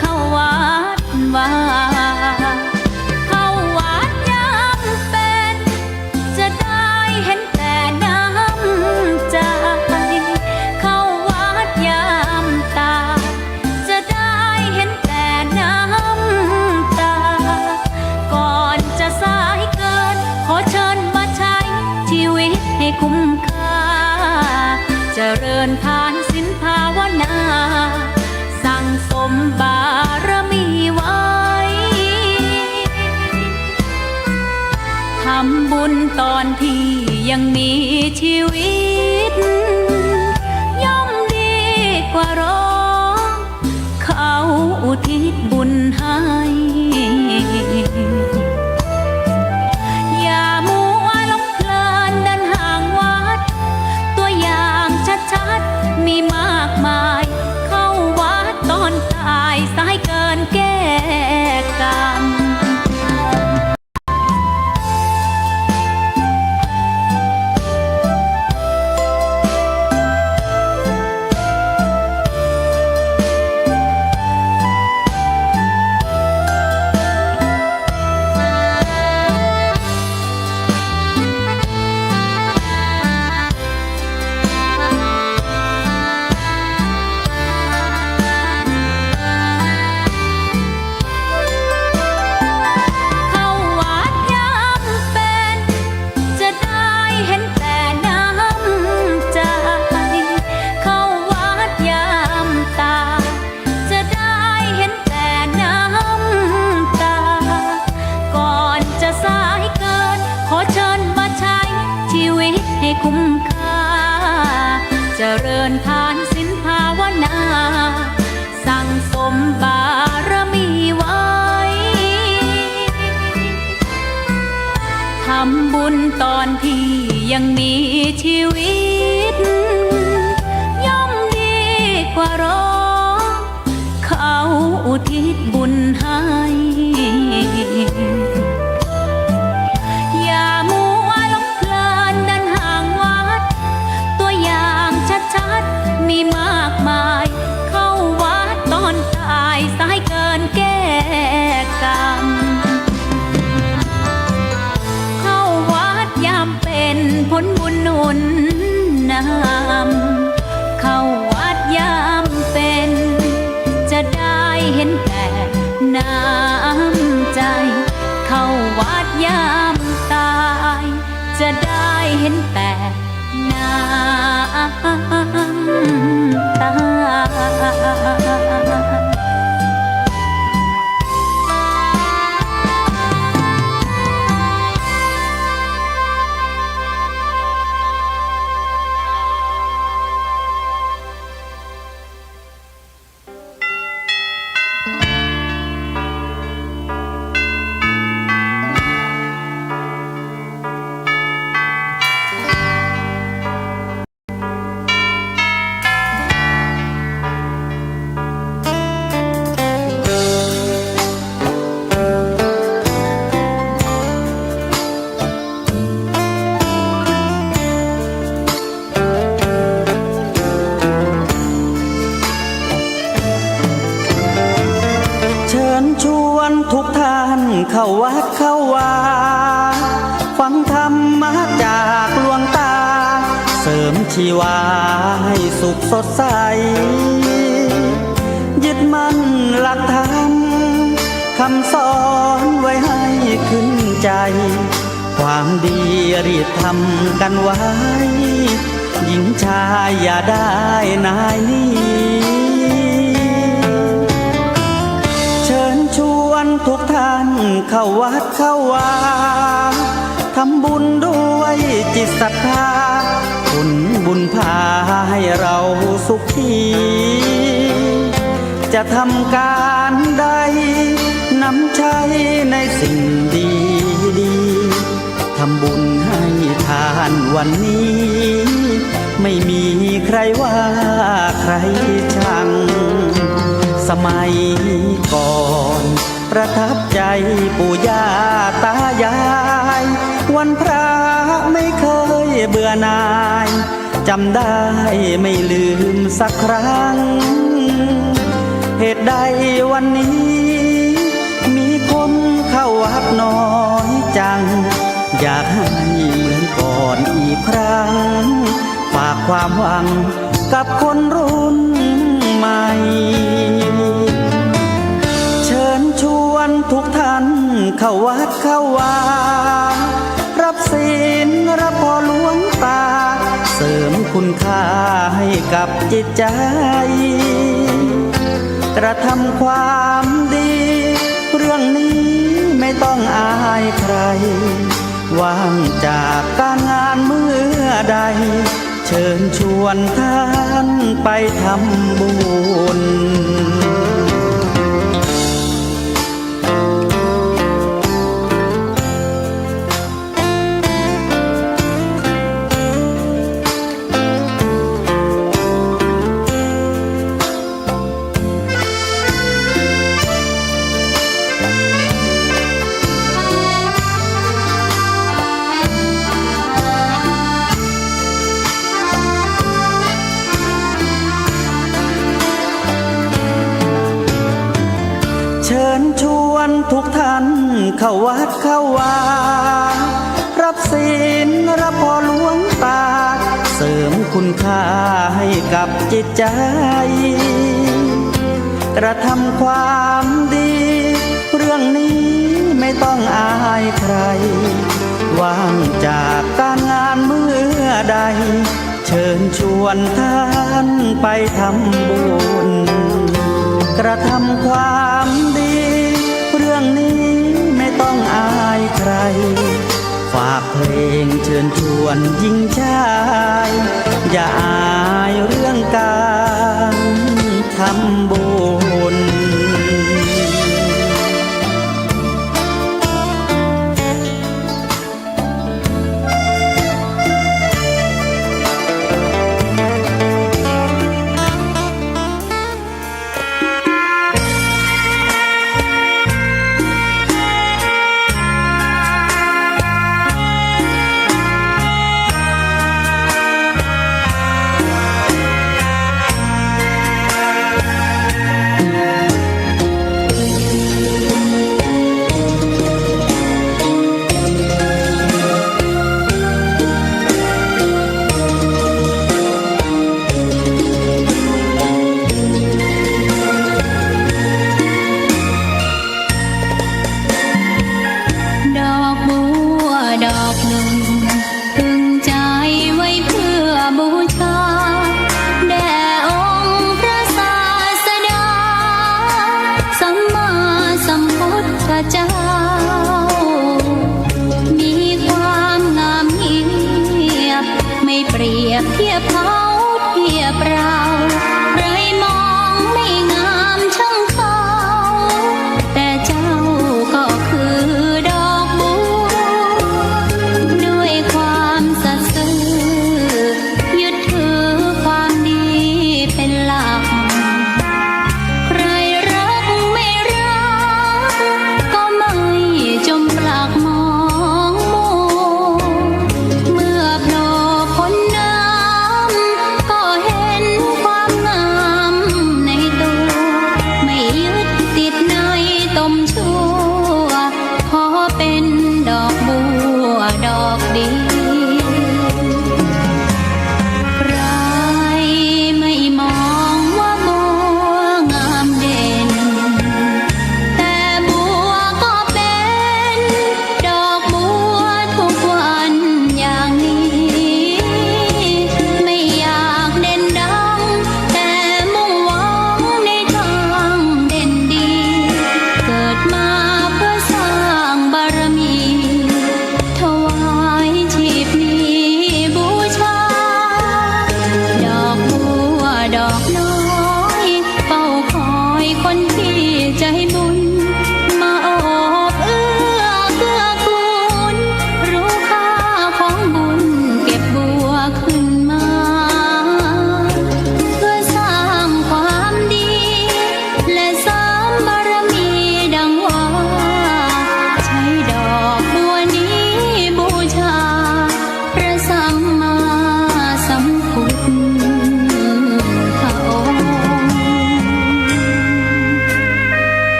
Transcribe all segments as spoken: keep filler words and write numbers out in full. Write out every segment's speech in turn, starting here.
เข้าวัดว่า เข้าวัดยามเป๋น จะได้หันแต่น้ำใจ๋ เข้าวัดยามต๋าย จะได้หันแต่น้ำต๋า ก่อนจะสายเกิน ขอเชิญมาใจ๊ชีวิตให้คุ้มค่า เจริญทานศีลภาวนา สั่งสมบารมีไว้ ทำบุญต๋อนตี้ยังมีชีวิต ย่อมดีกว่ารอ เขาอุทิศบุญให้ อย่ามัวหลงเพลินเดินห่างวัด ตั๋วอย่างชัดๆ มีมากมาย เข้าวัดต๋อนต๋าย สายเกินแก้กรรม เข้าวัดยามเป๋น จะได้หันแต่น้ำใจ๋ เข้าวัดยามต๋าย จะได้หันแต่น้ำต๋า ก่อนจะสายเกิน ขอเชิญมาใจ๊ชีวิตให้คุ้มค่า เจริญทานศีลภาวนา สั่งสมบารมีไว้ ทำบุญต๋อนตี้ยังมีชีวิต ย่อมดีกว่ารอ เขาอุทิศบุญให้ อย่ามัวหลงเพลินเดินห่างวัด ตั๋วอย่างชัดๆ มีมากมาย เข้าวัดต๋อนต๋าย สายเกินแก้กรรม เข้าวัดยามเป๋น ผลบุญหนุนนำ เข้าวัดยามเป๋น จะได้หันแต่น้ำใจ๋ เข้าวัดยามต๋าย จะได้หันแต่น้ำต๋า เชิญชวนทุกท่านเข้าวัดเข้าวา ฟังธรรมะจากหลวงต๋า เสริมชีวาให้สุขสดใส ยึดมั่นหลักธรรม คำสอนไว้ให้ขึ้นใจ๋ ความดีรีบทำกันไว้ หญิงชายอย่าได้นายหนี เชิญชวนทุกท่านเข้าวัดเข้าวา ทำบุญด้วยจิตศรัทธา ผลบุญพาให้เราสุขี จะทำการใด นำใช้ในสิ่งดีๆ ทำบุญให้ทานวันนี้ ไม่มีใครว่าใครชัง สมัยก่อนประทับใจปู่ย่าตายาย วันพระไม่เคยเบื่อหน่าย จำได้ไม่ลืมสักครั้ง เหตุใดวันนี้มีคนเข้าวัดน้อยจัง อยากให้เหมือนก่อนอีกครั้ง ฝากความหวังกับคนรุ่นใหม่ เชิญชวนทุกท่านเข้าวัดเข้าวา รับศีลรับพรหลวงตา เสริมคุณค่าให้กับจิตใจ กระทำความดี เรื่องนี้ไม่ต้องอายใคร ว่างจากการงานเมื่อใด เชิญชวนท่านไปทำบุญ เชิญชวนทุกท่านเข้าวัดเข้าวา รับศีลรับพรหลวงตา เสริมคุณค่าให้กับจิตใจ กระทำความดี เรื่องนี้ไม่ต้องอายใคร ว่างจากการงานเมื่อใด เชิญชวนท่านไปทำบุญ กระทำความดี เรื่องนี้ไม่ต้องอายใคร ฝากเพลงเชิญชวนหญิงชาย อย่าอายเรื่องการทำบุญ ดอกบัวดอกหนึ่ง พึงใจไว้เพื่อบูชา แด่องค์พระศาสดา สัมมาสัมพุทธเจ้า มีความงามเงียบ ไม่เปรียบเทียบเขาเทียบเรา ใครมองไม่งามช่างเขา แต่เจ้าก็คือดอกบัว ด้วยความสัตย์ซื่อ ยึดถือความดีเป็นหลัก ใครรักไม่รัก ก็ไม่จมปลักมองมัว เมื่อโผล่พ้นน้ำ ก็เห็นความงามในตัว ไม่ยึดติดในตมชั่ว ขอเป็นดอกบัวดอกเดียว ใครไม่มองว่าบัวงามเด่น แต่บัวก็เป็นดอกบัวทุกวันอย่างนี้ ไม่อยากเด่นดัง แต่มุ่งหวังในทางเด่นดี เกิดมา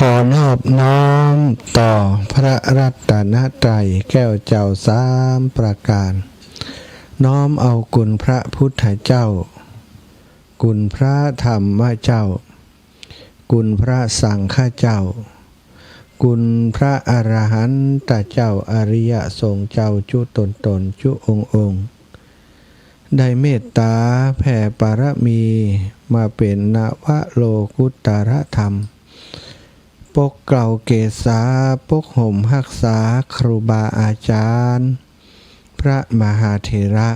ขอนอบน้อมต่อพระรัตนตรัยแก้วเจ้าสามประการ น้อมเอาคุณพระพุทธเจ้า คุณพระธรรมเจ้า คุณพระสังฆเจ้า คุณพระอรหันตเจ้า อริยสงฆ์เจ้าจุ๊ต๋นๆ จุ๊องค์ๆ ได้เมตต๋าแผ่ปารมีมาเป๋นนวโลกุตตรธรรม ปกเกล้าเกศา ปกห่มฮักษาครูบาอาจ๋ารย์ พระมหาเถระ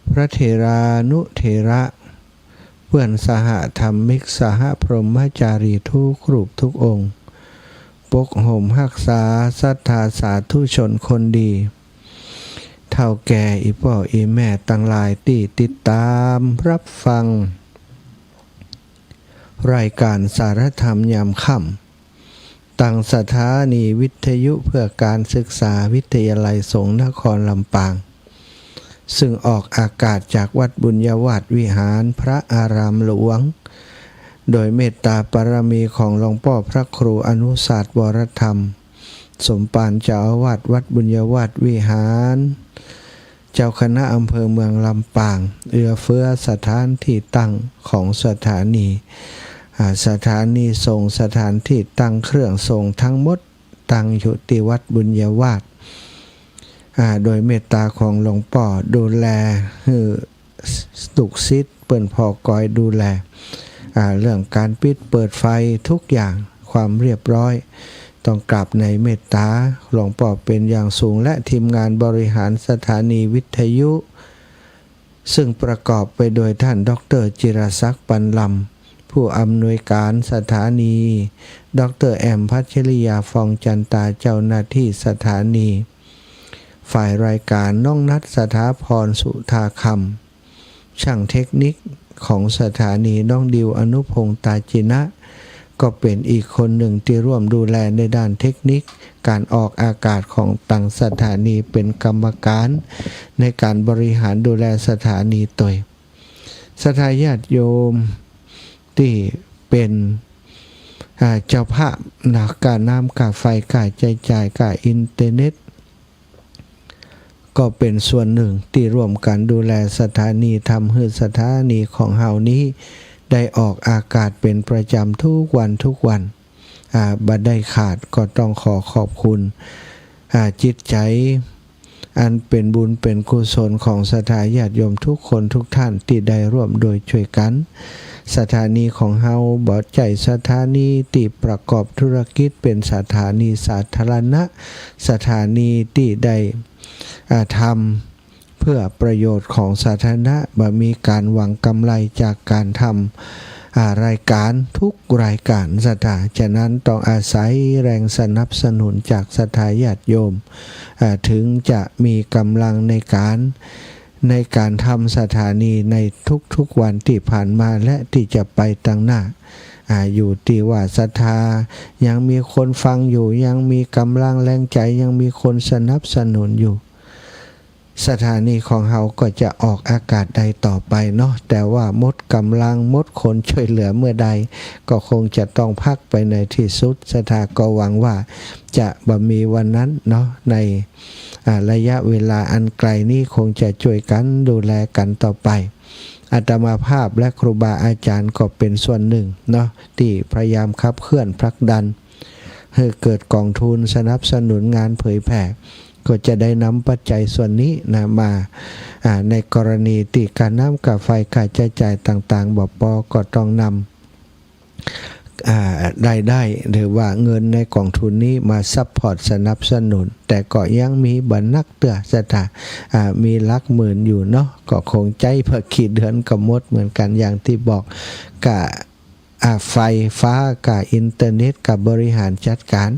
พระเถรานุเถระ เปื้อนสหธรรมิก สหพรหมจารีทุกรูปทุกองค์ ปกห่มฮักษาศรัทธาสาธุชนคนดี เฒ่าแก่อี่ป้ออี่แม่ตังหลายตี้ติดต๋ามฮับฟัง รายก๋านสารธรรมยามค่ำ ตางสถานีวิทยุเพื่อการศึกษาวิทยาลัยสงฆ์นครลำปาง ซึ่งออกอากาศจากวัดบุญญาวาสวิหารพระอารามหลวง โดยเมตต๋าปารมีของหลวงป้อพระครูอนุสาสน์วรธรรม สมภารเจ้าอาวาสวัดบุญญาวาสวิหาร เจ้าคณะอำเภอเมืองลำปาง เอื้อเฟื้อสถานที่ตั้งของสถานี อ่า สถานีส่ง สถานที่ตั้งเครื่องส่งทั้งหมดตั้งอยู่ตี้วัดบุญญาวาส อ่า โดยเมตต๋าของหลวงป้อดูแลหื้อลูกศิษย์เปิ้นผ่อกอยดูแล อ่า เรื่องก๋านปิดเปิดไฟทุกอย่าง ความเรียบร้อย ต้องกราบในเมตต๋าหลวงป้อเป๋นอย่างสูง และทีมงานบริหารสถานีวิทยุ ซึ่งประกอบไปโดยท่านด็อกเตอร์จิรศักดิ์ ปันลำ ผู้อำนวยการสถานี ด็อกเตอร์แอม พัชริยา ฟองจันตา เจ้าหน้าที่สถานี ฝ่ายรายก๋านน้องนัท สถาพร สุธาคำ ช่างเทคนิคของสถานีน้องดิว อนุพงษ์ ตาจินะ ก็เป๋นอีกคนนึ่งตี้ร่วมดูแลในด้านเทคนิคก๋านออกอากาศของตางสถานี เป๋นกรรมก๋านในก๋านบริหารดูแลสถานีตวย ศรัทธาญาติโยมตี้เป๋น อ่า เจ้าภาพนะ ก้าน้ำ ก้าไฟ ก้าใจ๊จ่าย ก้าอินเทอร์เน็ต ก็เป๋นส่วนนึ่งตี้ร่วมกั๋นดูแลสถานี ทำหื้อสถานีของเฮานี้ได้ออกอากาศเป๋นประจ๋ำทุกวันทุกวัน อ่า บ่ได้ขาด ก็ต้องขอขอบคุณ อ่า จิตใจ๋อันเป๋นบุญเป๋นกุศลของศรัทธาญาติโยมทุกคนทุกท่านตี้ได้ร่วมด้วยช่วยกั๋น สถานีของเฮาบ่ใจ้สถานีตี้ประกอบธุรกิจ เป๋นสถานีสาธารณะ สถานีตี้ได้ อ่า ทำเพื่อประโยชน์ของสาธารณะ บ่มีก๋านหวังกำไรจากก๋านทำ อ่า รายก๋านทุกรายก๋านศรัทธา ฉะนั้นต้องอาศัยแรงสนับสนุนจากศรัทธาญาติโยม อ่า ถึงจะมีก๋ำลังในก๋าน ในก๋านทำสถานีในทุกๆวันตี้ผ่านมาและตี้จะไปตางหน้า อ่า อยู่ตี้ว่าศรัทธายังมีคนฟังอยู่ ยังมีก๋ำลังแรงใจ๋ ยังมีคนสนับสนุนอยู่ สถานีของเฮาก็จะออกอากาศได้ต่อไปเนาะ แต่ว่าหมดก๋ำลัง หมดคนช่วยเหลือเมื่อใด ก็คงจะต้องพักไปในที่สุด ศรัทธาก็หวังว่าจะบ่มีวันนั้นเนาะ ใน อ่า ระยะเวลาอันไกลนี้คงจะช่วยกั๋นดูแลกั๋นต่อไป อาตมาภาพและครูบาอาจ๋ารย์ก็เป๋นส่วนนึ่งเนาะ ตี้พยายามขับเคลื่อนผลักดัน หื้อเกิดก๋องทุนสนับสนุนงานเผยแผ่ ก็จะได้นำปัจจัยส่วนนี้นะ มา อ่า ในกรณีตี้ก้าน้ำ ก้าไฟ ก้าใจ๊จ่ายต่างๆ บ่ปอ ก็ต้องนำ อ่า รายได้ หรือว่าเงินในก๋องทุนนี้มาซัพพอร์ตสนับสนุน แต่ก็ยังมีบ่นักเตื้อศรัทธา อ่า มีหลักหมื่นอยู่เนาะ ก็คงใจ๊บ่กี่เดือนก็หมดเหมือนกั๋น อย่างตี้บอก ก้า อ่า ไฟฟ้า ก้าอินเทอร์เน็ต ก้าบริหารจัดก๋าน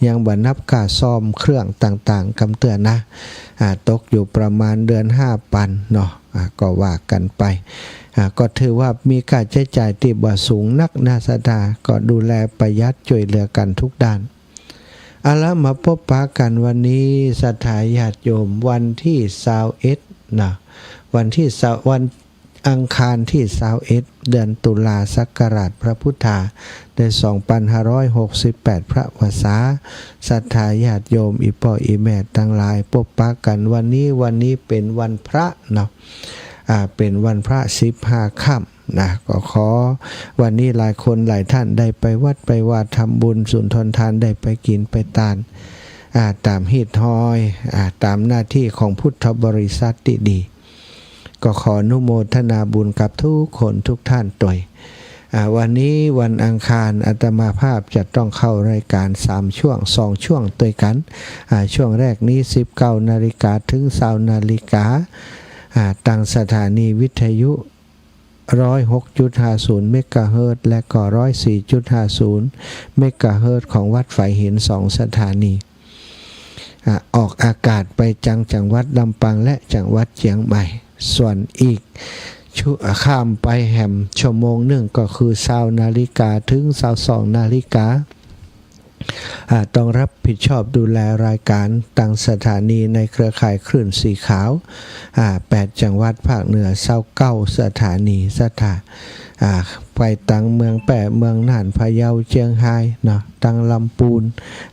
ยังบ่นับก้าซ่อมเครื่องต่างๆ กำเตื้อนะ อ่า ตกอยู่ประมาณเดือนห้าปันเนาะ อ่า ก็ว่ากั๋นไป อ่า ก็ถือว่ามีก้าใจ๊จ่ายตี้บ่สูงนักนะศรัทธา ก็ดูแลประหยัดช่วยเหลือกั๋นทุกด้าน เอาละ มาปะกั๋นวันนี้ศรัทธาญาติโยม วันตี้ซาวเอ็ดนะ วันตี้ซาว วัน อังคารตี้ซาวเอ็ด เดือนตุลา ศักราชพระพุทธา ได้สองปันห้าร้อยหกสิบแปด พระวรรษา ศรัทธาญาติโยม อี่ป้ออี่แม่ตังหลาย ปบปะกั๋นวันนี้ วันนี้เป๋นวันพระเนาะ อ่า เป๋นวันพระสิบห้าค่ำนะ ก็ขอวันนี้หลายคนหลายท่านได้ไปวัดไปวาทำบุญสุนทรทาน ได้ไปกิ๋นไปตาน อ่า ต๋ามฮีตฮอย อ่า ต๋ามหน้าตี้ของพุทธบริษัทตี้ดี ก็ขออนุโมทนาบุญกับทุกคนทุกท่านตวย อ่า วันนี้วันอังคาร อาตมาภาพจะต้องเข้ารายการสามช่วง สองช่วงตวยกั๋น อ่า ช่วงแรกนี้ สิบเก้านาฬิกา เถิง ซาวนาฬิกา อ่า ตางสถานีวิทยุ ร้อยหกจุดห้าศูนย์เมกะเฮิรตซ์ และก็ ร้อยสี่จุดห้าศูนย์เมกะเฮิรตซ์ ของวัดฝายหิน สองสถานี อ่ะ ออกอากาศไปยังจังหวัดลำปางและจังหวัดเจียงใหม่ ส่วนอีกชุ- ข้ามไปแหมชั่วโมงนึ่ง ก็คือ ซาวนาฬิกา เถิง ซาวสองนาฬิกา อ่า ต้องรับผิดชอบดูแลรายการตางสถานีในเครือข่ายคลื่นสีขาว อ่า แปดจังหวัดภาคเหนือ ซาวเก้าสถานี ศรัทธา อ่า ไปตางเมืองแป้ เมืองน่าน พะเยา เจียงฮายเนาะ ตางลำปูน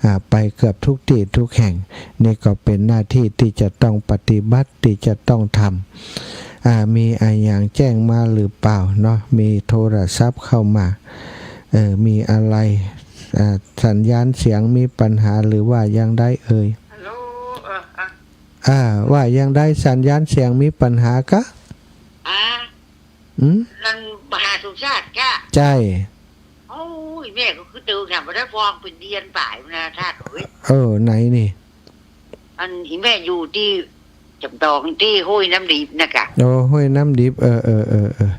อ่า ไปเกือบทุกตี้ทุกแห่ง นี่ก็เป๋นหน้าตี้ตี้จะต้องปฏิบัติ ตี้จะต้องทำ อ่า มีอะหยังแจ้งมาหรือเปล่าเนาะ มีโทรศัพท์เข้ามา เออ มีอะไร อ่า สัญญาณเสียงมีปัญหาหรือว่าอย่างใดเอ่ย ฮัลโหล เออ อ่ะ อ่า ว่าอย่างใด สัญญาณเสียงมีปัญหากะ อ่า อืม นั่นมหาสมชาติกะ ใจ้ โอ้ย แม่ก็คือเติงน่ะ บ่ได้ฟองเป๋นเดือนป๋ายนะ ท่านเอ้ย เออ ไหนนี่ อันอี่แม่อยู่ตี้จ๋ำตอง ตี้ห้วยน้ำดิบนะกะ โอ้ ห้วยน้ำดิบ เออ เออ เออ เออ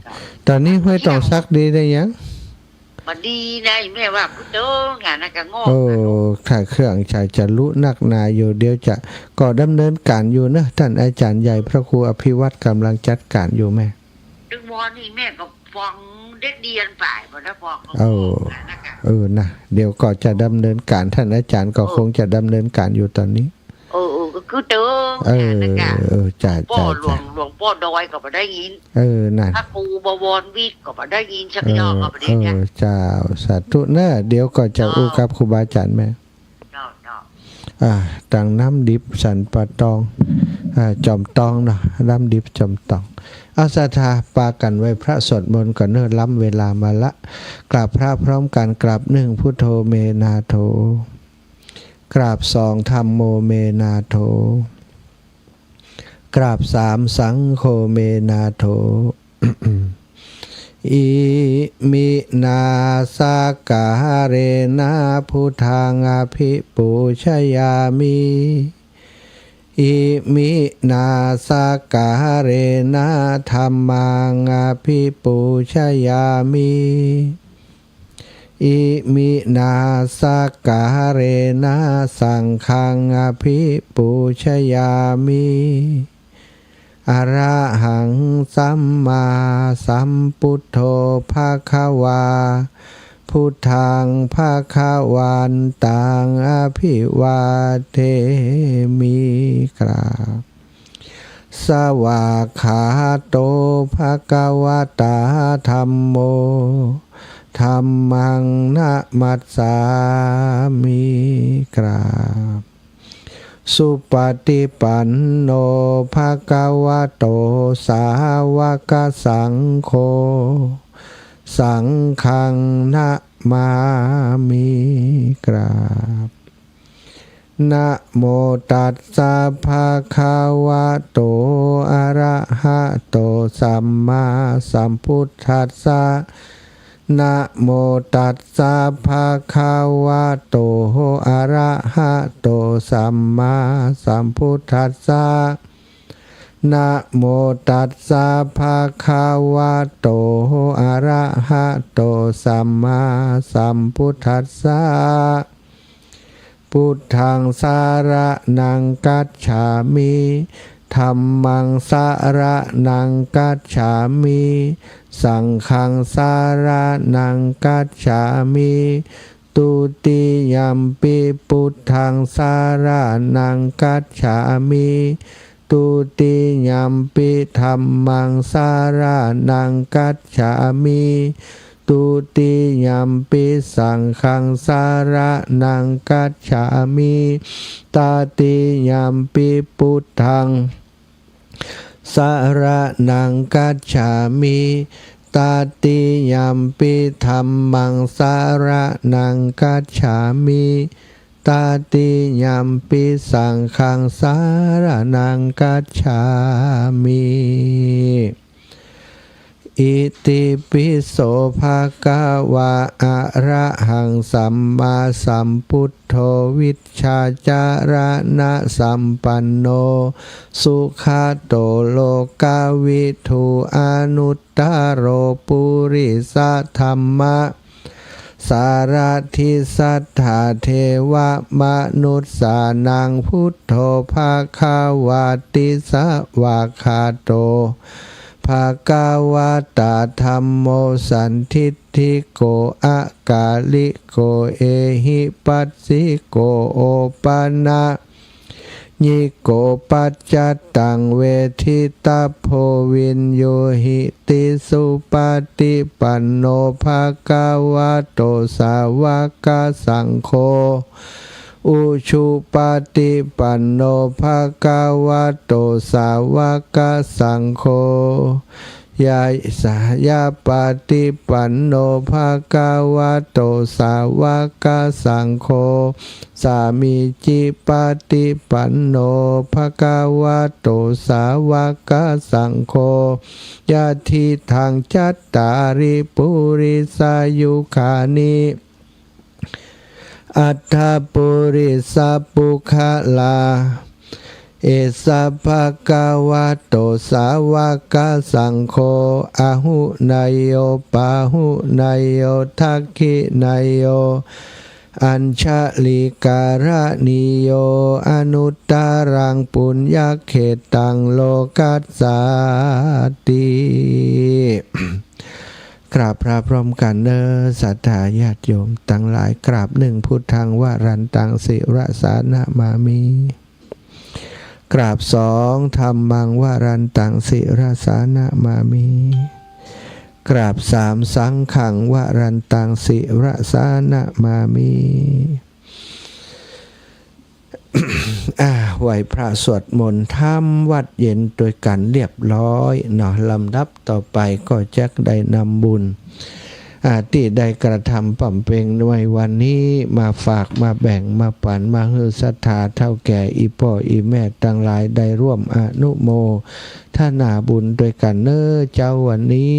ต๋อนนี้ห้วยตองสักดีได้ยัง บ่ดีนะ อี่แม่ว่าคือเติงน่ะ นะกะงอก โอ้ ถ้าเครื่องใช้จะลุนักหนาอยู่ เดี๋ยวจะ ก็ดำเนินการอยู่เนาะ ต้านอาจ๋ารย์ใหญ่พระครูอภิวัตรก๋ำลังจัดก๋านอยู่แม่ ตึงวอนี่แม่ก็ฟองเด็กเดียนป๋าย บ่ได้ฟอง เออ นะกะ เออ นะ เดี๋ยวก็จะดำเนินการ ต้านอาจ๋ารย์ก็ เออ คงจะดำเนินการอยู่ต๋อนนี้ เออ เออ ก็คือเติง เออ นะกะ เออ จ้า ป้อ จ้า หลวง จ้า หลวงป้อดอยก็บ่ได้ยิน เออ นั่น พระครูบวรวิทย์ก็บ่ได้ยินสักอย่าง เออ ก็บ่ได้ยิน เออ เจ้า สาธุเนาะ เดี๋ยวก็จะอู้กับครูบาอาจ๋ารย์แม่ เจ้า เจ้า อ่า ตางน้ำดิบสันป่าตอง อ่า จ๋อมตองเนาะ น้ำดิบจ๋อมตอง เอาศรัทธาปากั๋นไหว้พระสวดมนต์ก่อนเนาะ ล้ำเวลามาละ กราบพระพร้อมกั๋น กราบหนึ่ง พุทโธเมนาโถ กราบสอง ธัมโมเมนาโถ กราบสาม สังโฆเมนาโถ อิมินาสการะนะ พุทธังอภิปูชยามิ อิมินาสการะนะ ธัมมังอภิปูชยามิ อิมินาสการะนะ สังฆังอภิปูชยามิ อะระหังสัมมาสัมพุทโธภะคะวา พุทธังภะคะวันตังอภิวาเทมิ กราบ สวากขาโตภะคะวะตา ธัมโม ธัมมังนะมัสสามิ กราบ สุปฏิปันโนภะคะวะโต สาวกสังโฆ สังฆังนะมามิ กราบ นะโมตัสสะภะคะวะโต อะระหะโต สัมมาสัมพุทธัสสะ นะโมตัสสะภะคะวะโต อะระหะโต สัมมาสัมพุทธัสสะ นะโมตัสสะภะคะวะโต อะระหะโต สัมมาสัมพุทธัสสะ พุทธังสะระณังคัจฉามิ ธัมมังสะระณังคัจฉามิ สังฆังสะระณังคัจฉามิ ตุติยัมปิพุทธังสะระณังคัจฉามิ ทุติยัมปิธัมมังสะระณังคัจฉามิ ทุติยัมปิสังฆังสะระณังคัจฉามิ ตติยัมปิพุทธังสะระณังคัจฉามิ ตติยัมปิธัมมังสะระณังคัจฉามิ ตติยัมปิสังฆังสะระณังคัจฉามิ อิติปิโสภะคะวะ อะระหังสัมมาสัมพุทโธ วิชชาจารณะสัมปันโน สุขะโตโลกะวิทู อนุตตะโรปุริสะธัมมะ สาระถิสัตถาเทวะมนุสสานัง พุทโธภะคะวะติ สะวากขาโต ภะคะวะตะ ธัมโมสันทิฏฐิโก อะกาลิโก เอหิปัสสิโก โอปะนะ ญิโก ปัจจะตัง เวทิตะโพ วิญญูหิติ สุปะติปันโน ภะคะวะโต สาวะกะสังโฆ อุชุปะติปันโน ภะคะวะโต สาวะกะสังโฆ ยะ สายะปะติปันโน ภะคะวะโต สาวะกะสังโฆ สามีจิปะติปันโน ภะคะวะโต สาวะกะสังโฆ ยะทิฏฐัง จัตตาริ ปุริสายุคานิ อัฏฐะปุริสะปุคคละ เอสะภะคะวะโต สาวะกะสังโฆ อาหุเนยโย ปาหุเนยโย ทักขิเนยโย อัญชะลีการะณีโย อนุตตะรังปุญญะเขตัง โลกัสสาติ กราบพระพร้อมกั๋นเน่อ ศรัทธาญาติโยมตังหลาย กราบหนึ่ง พุทธังวรันตัง ศิรสานะมามิ กราบสอง ธัมมังวรันตัง ศิรสานะมามิ กราบสาม สังฆังวรันตัง ศิรสานะมามิ อ่า ไหว้พระสวดมนต์ทำวัตรเย็นตวยกั๋นเรียบร้อยเนาะ ลำดับต่อไปก็จะได้นำบุญ อ่า ตี้ได้กระทำบำเพ็ญในวันนี้มาฝาก มาแบ่ง มาปั๋น มาหื้อศรัทธาเฒ่าแก่อี่ป้ออี่แม่ตังหลายได้ร่วมอนุโมทนาบุญตวยกั๋นเน่อเจ้า วันนี้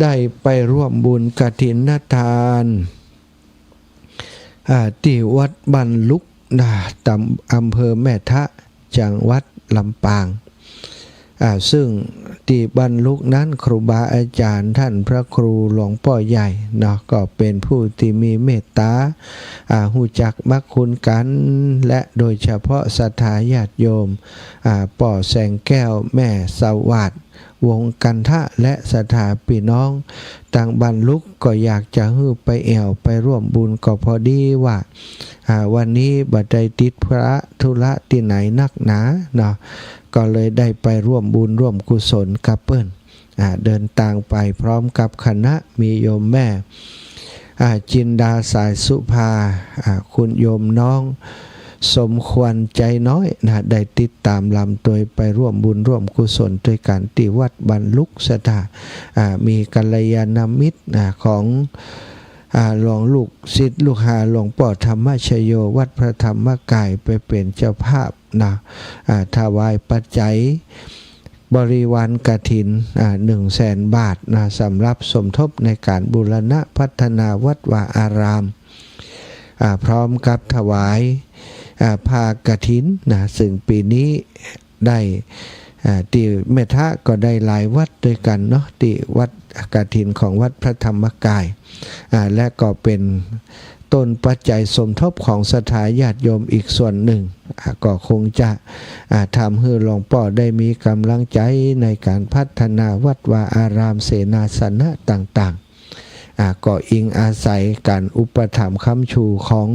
ได้ไปร่วมบุญกฐินทาน อ่า ตี้วัดบ้านลุกนะ ตำ อำเภอแม่ทะ จังหวัดลำปาง อ่า ซึ่งตี้บ้านลุกนั้น ครูบาอาจ๋ารย์ต้านพระครูหลวงป้อใหญ่เนาะ ก็เป๋นผู้ตี้มีเมตต๋า อ่า ฮู้จักมักคุ้นกั๋น และโดยเฉพาะศรัทธาญาติโยม อ่า ป้อแสงแก้ว แม่สวัสดิ์ วงศ์กันทะ และศรัทธาปี้น้องตางบ้านลุก ก็อยากจะหื้อไปแอ่วไปร่วมบุญ ก็พอดีว่า อ่า วันนี้บ่ได้ติดภาระธุระตี้ไหนนักหนาเนาะ ก็เลยได้ไปร่วมบุญร่วมกุศลกับเปิ้น อ่า เดินตางไปพร้อมกับคณะ มีโยมแม่ อ่า จินดาสายสุภา อ่า คุณโยมน้องสมควรใจน้อยนะ ได้ติดต๋ามลำตวยไปร่วมบุญร่วมกุศลตวยกั๋นตี้วัดบ้านลุกศรัทธา อ่า มีกัลยาณมิตร อ่า ของ อ่า หลวงลูกศิษย์ลูกหาหลวงป้อธรรมชโย วัดพระธรรมกาย ไปเป๋นเจ้าภาพนะ อ่า ถวายปัจจัย บริวารกฐิน อ่า หนึ่งแสนบาทนะ สำหรับสมทบในก๋านบูรณะพัฒนาวัดวาอาราม อ่า พร้อมกับถวาย อ่า ผ้ากฐินนะ ซึ่งปี๋นี้ได้ อ่า ตี้แม่ทะก็ได้หลายวัดตวยกั๋นเนาะ ตี้วัดกฐินของวัดพระธรรมกาย อ่า และก็เป๋นต้นปัจจัยสมทบของศรัทธาญาติโยมอีกส่วนหนึ่ง อ่า ก็คงจะ อ่า ทำหื้อหลวงป้อได้มีก๋ำลังใจ๋ในก๋านพัฒนาวัดวาอาราม เสนาสนะต่าง อ่า ก็อิงอาศัยก๋านอุปถัมภ์ค้ำชูของ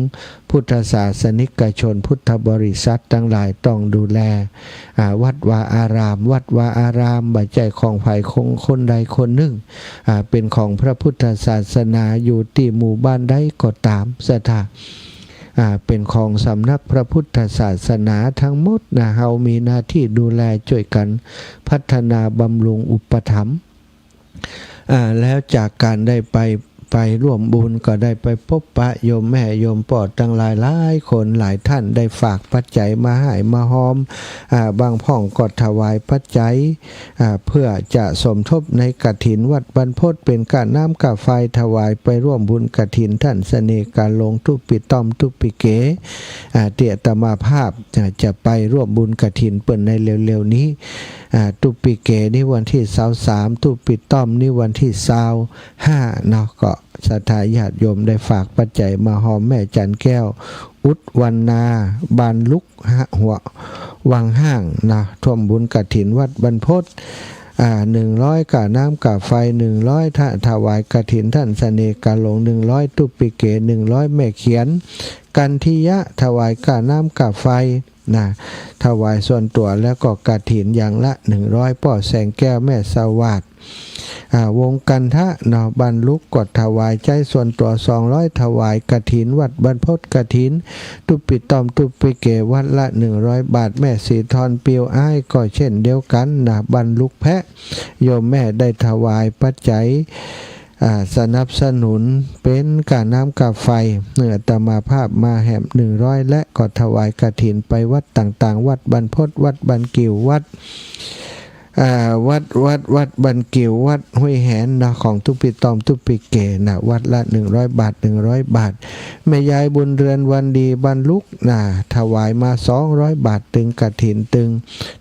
พุทธศาสนิกชน พุทธบริษัทตังหลายต้องดูแล อ่า วัดวาอาราม วัดวาอารามบ่ใจ้ของใผของคนใดคนนึ่ง อ่า เป๋นของพระพุทธศาสนา อยู่ตี้หมู่บ้านใดก็ต๋าม ศรัทธา อ่า เป๋นของสำนักพระพุทธศาสนาตังหมดนะ เฮามีหน้าตี้ดูแลจ้วยกั๋นพัฒนาบำรุงอุปถัมภ์ อ่า แล้วจากก๋านได้ไป ไปร่วมบุญก็ได้ไปปบปะโยมแม่โยมป้อตังหลายหลายคน หลายต้านได้ฝากปัจจัยมาห้ามมาฮอม อ่า บางพ่องก็ถวายปัจจัย อ่า เปื้อจะสมทบในกฐินวัดบรรพต เป๋นก้าน้ำก้าไฟถวายไปร่วมบุญกฐินต้านเสน่ห์กาหลงตุ๊ปิต้อมตุ๊ปิเก อ่า ตี้อาตมาภาพ อ่า จะไปร่วมบุญกฐินเปิ้นในเร็วๆ นี้ อ่า ตุ๊ปิเกนี่วันตี้ซาวสาม ตุ๊ปิต้อมนี่วันตี้ซาวห้าเนาะ ก็ศรัทธาญาติโยมได้ฝากปัจจัยมาฮอมแม่จันแก้ว อุดวรรณา บ้านลุก ฮะ หัววังห้างนะ ร่วมบุญกฐินวัดบรรพต อ่า หนึ่งร้อย ก้าน้ำก้าไฟ หนึ่งร้อย ถ- ถวายกฐินต้านเสน่ห์กาหลง หนึ่งร้อย ตุ๊ปิเก หนึ่งร้อย แม่เขียน กันทิยะ ถวายก้าน้ำก้าไฟนะ ถวายส่วนตั๋วแล้วก็กฐินอย่างละ หนึ่งร้อย ป้อแสงแก้ว แม่สวัสดิ์ อ่า วงศ์กันทะเนาะ บ้านลุก ก็ถวายใจ๊ส่วนตั๋ว สองร้อย ถวายกฐินวัดบรรพต กฐินตุ๊ปิต้อมตุ๊ปิเก วัดละ หนึ่งร้อย บาท แม่สีทรปิวอ้ายก็เช่นเดียวกั๋นนะ บ้านลุกแพะ โยมแม่ได้ถวายปัจจัย อ่า สนับสนุนเป๋นก้าน้ำก้าไฟ เอ่อ อาตมาภาพมาแหม หนึ่งร้อย และก็ถวายกฐินไปวัดต่างๆ วัดบรรพต วัดบ้านกิ่ว วัด อ่า วัด วัด วัดบ้านกิ่ว วัดห้วยแหนเนาะ ของตุ๊ปิต้อมตุ๊ปิเกนะ วัดละ หนึ่งร้อย บาท หนึ่งร้อย บาท แม่ยายบุญเรือนวันดี บ้านลุกนะ ถวายมา สองร้อย บาท ตึงกฐิน ตึง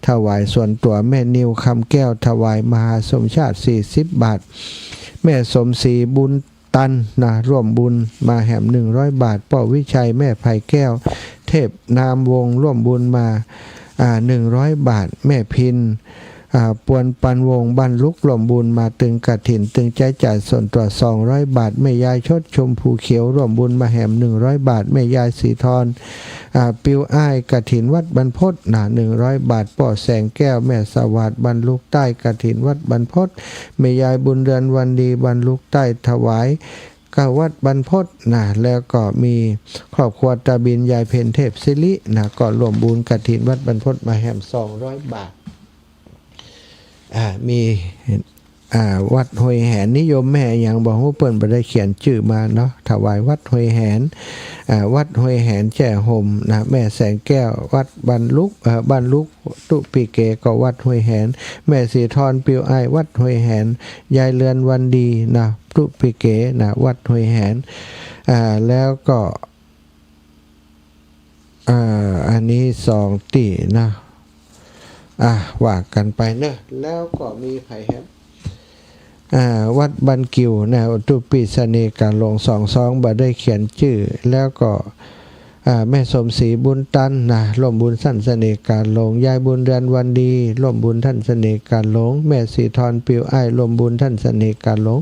ถวายส่วนตั๋ว แม่นิวคำแก้ว ถวายมหาสมชาติ สี่สิบ บาท แม่สมศรีบุญตันนะ ร่วมบุญมาแหม หนึ่งร้อย บาท ป้อวิชัย แม่ไพแก้ว เทพนามวงศ์ ร่วมบุญมา อ่า หนึ่งร้อย บาท แม่พิน อ่า ปวนปันวงศ์ บ้านลุก ร่วมบุญมาตึงกฐิน ตึงใจ๊จ่ายส่วนตั๋ว สองร้อย บาท แม่ยายชดชมพูเขียว ร่วมบุญมาแหม หนึ่งร้อย บาท แม่ยายศรีทร อ่า ปิวอ้าย กฐินวัดบรรพต นะ หนึ่งร้อย บาท ป้อแสงแก้ว แม่สวัสดิ์ บ้านลุกใต้ กฐินวัดบรรพต แม่ยายบุญเรือนวันดี บ้านลุกใต้ ถวาย ก็วัดบรรพต นะ แล้วก็มีครอบครัวตาบิน ยายเพ็ญเทพศิริ นะ ก็ร่วมบุญกฐินวัดบรรพตมาแหม สองร้อย บาท อ่า มี อ่า วัดห้วยแหน นิยมแม่หยังบ่ฮู้ เปิ้นบ่ได้เขียนจื้อมาเนาะ ถวายวัดห้วยแหน อ่า วัดห้วยแหนแจ้ห่ม นะ แม่แสงแก้ว วัดบ้านลุก เอ่อ บ้านลุก ตุ๊ปิเก ก็วัดห้วยแหน แม่ศรีทร ปิวอ้าย วัดห้วยแหน ยายเรือนวันดี นะ ตุ๊ปิเก นะ วัดห้วยแหน อ่า แล้วก็ อ่า อันนี้สองตี้นะ อ่า ว่ากั๋นไปเนาะ แล้วก็มีใผแหม อ่า วัดบ้านกิ่ว นะ ตุ๊ปิเสน่ห์กาหลง สองซอง บ่ได้เขียนจื้อ แล้วก็ อ่า แม่สมศรีบุญตัน นะ ร่วมบุญต้านเสน่ห์กาหลง ยายบุญเรือนวันดี ร่วมบุญต้านเสน่ห์กาหลง แม่ศรีทร ปิวอ้าย ร่วมบุญต้านเสน่ห์กาหลง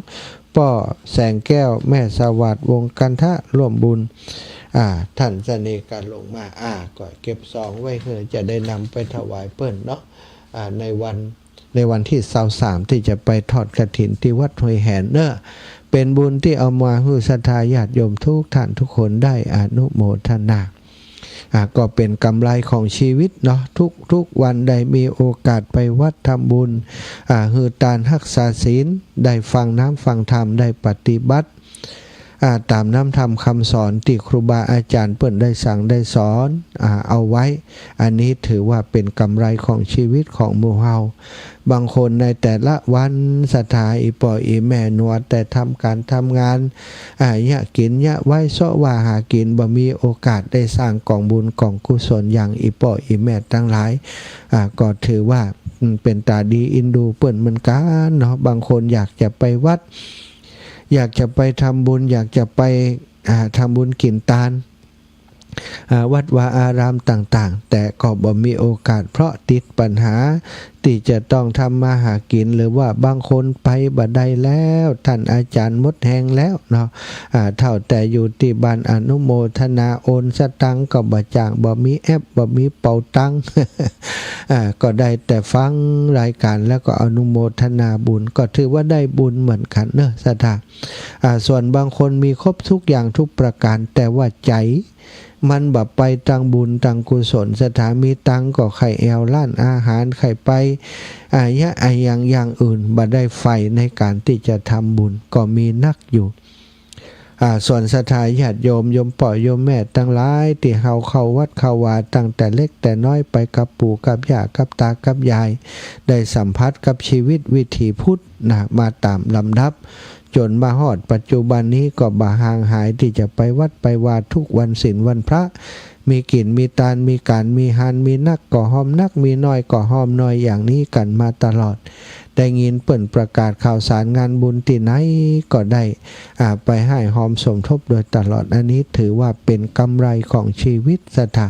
ป้อแสงแก้ว แม่สวัสดิ์ วงศ์กันทะ ร่วมบุญ อ่า ต้านเสน่ห์กาหลงมา อ่า ก็เก็บซองไว้เพื่อจะได้นำไปถวายเปิ้นเนาะ อ่า ในวัน ในวันตี้ซาวสาม ตี้จะไปทอดกฐินตี้วัดห้วยแหนเนาะ เป๋นบุญตี้เอามาหื้อศรัทธาญาติโยมทุกต้านทุกคนได้อนุโมทนา อ่า ก็เป๋นกำไรของชีวิตเนาะ ทุกๆ วันได้มีโอกาสไปวัดทำบุญ อ่า หื้อตาน ฮักษาศีล ได้ฟังน้ำฟังธรรม ได้ปฏิบัติ อ่า ต๋ามน้ำธรรมคำสอนตี้ครูบาอาจ๋ารย์เปิ้นได้สั่งได้สอน อ่า เอาไว้ อันนี้ถือว่าเป๋นกำไรของชีวิตของหมู่เฮา บางคนในแต่ละวันศรัทธา อี่ป้ออี่แม่มัวแต่ทำก๋านทำงาน อ่า เยียะกิ๋นเยียะไว้ เซาะว่าหากิ๋น บ่มีโอกาสได้สร้างก๋องบุญก๋องกุศลอย่างอี่ป้ออี่แม่ตังหลาย อ่า ก็ถือว่า อืม เป๋นต๋าดีอินดูเปิ้นเหมือนกั๋นเนาะ บางคนอยากจะไปวัด อยากจะไปทำบุญ อยากจะไป อ่า ทำบุญกิ๋นตาน อ่า วัดวาอารามต่างๆ แต่ก็บ่มีโอกาส เพราะติดปัญหา ติด ตี้จะต้องทำมาหากิ๋น หรือว่าบางคนไปบ่ได้แล้ว ต้านอาจ๋ารย์หมดแฮงแล้วเนาะ อ่า เฒ่าแต่อยู่ตี้บ้านอนุโมทนา โอนสตางค์ก็บ่จ้าง บ่มีแอป บ่มีเป๋าตัง อ่า ก็ได้แต่ฟังรายก๋านแล้วก็อนุโมทนาบุญ ก็ถือว่าได้บุญเหมือนกั๋นเนาะศรัทธา อ่า ส่วนบางคนมีครบทุกอย่างทุกประก๋าน แต่ว่าใจ๋มันบ่ไปตางบุญตางกุศลศรัทธา มีตังค์ก็ใค่แอ่วร้านอาหาร ใค่ไป อ่า เยียะอะหยังอย่างอื่น บ่ได้ใฝ่ในก๋านตี้จะทำบุญ ก็มีนักอยู่ อ่า ส่วนศรัทธาญาติโยม โยมป้อโยมแม่ตังหลาย ตี้เฮาเข้าวัดเข้าวาตั้งแต่เล็กแต่น้อย ไปกับปู่กับย่า กับตากับยาย ได้สัมผัสกับชีวิตวิถีพุทธนะ มาต๋ามลำดับ จ๋นมาฮอดปัจจุบันนี้ก็บ่ห่างหายตี้จะไปวัดไปวาทุกวันศีลวันพระ มีกิ๋นมีตาน มีก๋านมีฮาน มีนักก็ฮอมนัก มีน้อยก็ฮอมน้อย อย่างนี้กั๋นมาตลอด ได้ยินเปิ้นประกาศข่าวสารงานบุญตี้ไหนก็ได้ อ่า ไปฮ่ายฮอมสมทบโดยตลอด อันนี้ถือว่าเป๋นกำไรของชีวิตศรัทธา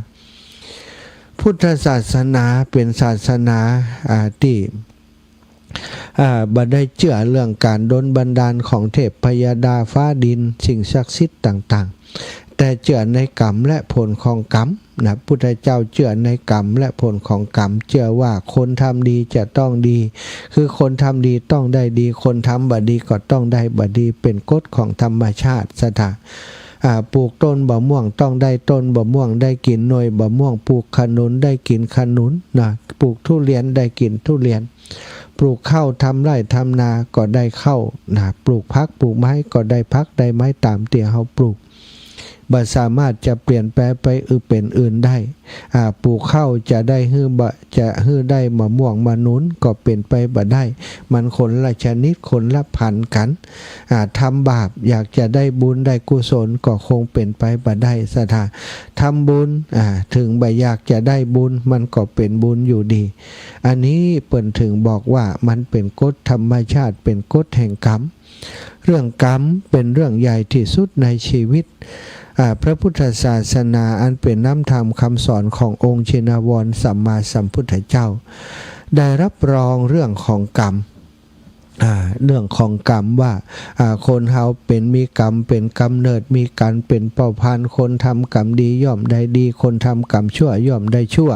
พุทธศาสนาเป๋นศาสนา อ่า ตี้ อ่า บ่ได้เจื้อเรื่องก๋านดลบันดาลของเทพพยดาฟ้าดิน สิ่งศักดิ์สิทธิ์ต่างๆ แต่เจื้อในกรรมและผลของกรรมนะ พุทธเจ้าเจื้อในกรรมและผลของกรรม เจื้อว่าคนทำดีจะต้องดี คือคนทำดีต้องได้ดี คนทำบ่ดีก็ต้องได้บ่ดี เป๋นกฎของธรรมชาติศรัทธา อ่า ปลูกต้นบ่าม่วงต้องได้ต้นบ่าม่วง ได้กิ๋นหน่วยบ่าม่วง ปลูกขนุนได้กิ๋นขนุนนะ ปลูกทุเรียนได้กิ๋นทุเรียน ปลูกข้าวทำไร่ทำนาก็ได้ข้าวนะ ปลูกผักปลูกไม้ก็ได้ผักได้ไม้ต๋ามตี้เฮาปลูก บ่สามารถจะเปลี่ยนแปลงไปอื่นเป๋นอื่นได้ อ่า ปลูกข้าวจะได้หื้อบ่ จะหื้อได้มะม่วงมะนุนก็เป๋นไปบ่ได้ มันคนละชนิดคนละพันธุ์กั๋น อ่า ทำบาปอยากจะได้บุญได้กุศลก็คงเป๋นไปบ่ได้ศรัทธา ทำบุญ อ่า เถิงบ่อยากจะได้บุญมันก็เป๋นบุญอยู่ดี อันนี้เปิ้นเถิงบอกว่ามันเป๋นกฎธรรมชาติ เป๋นกฎแห่งกรรม เรื่องกรรมเป๋นเรื่องใหญ่ตี้สุดในชีวิต อ่า พระพุทธศาสนาอันเป๋นน้ำธรรมคำสอนขององค์ชินวรสัมมาสัมพุทธเจ้า ได้รับรองเรื่องของกรรม อ่า เรื่องของกรรมว่า อ่า คนเฮาเป๋นมีกรรมเป๋นก๋ำเนิด มีก๋รรมเป๋นเผ่าพันธุ์ คนทำกรรมดีย่อมได้ดี คนทำกรรมชั่วย่อมได้ชั่ว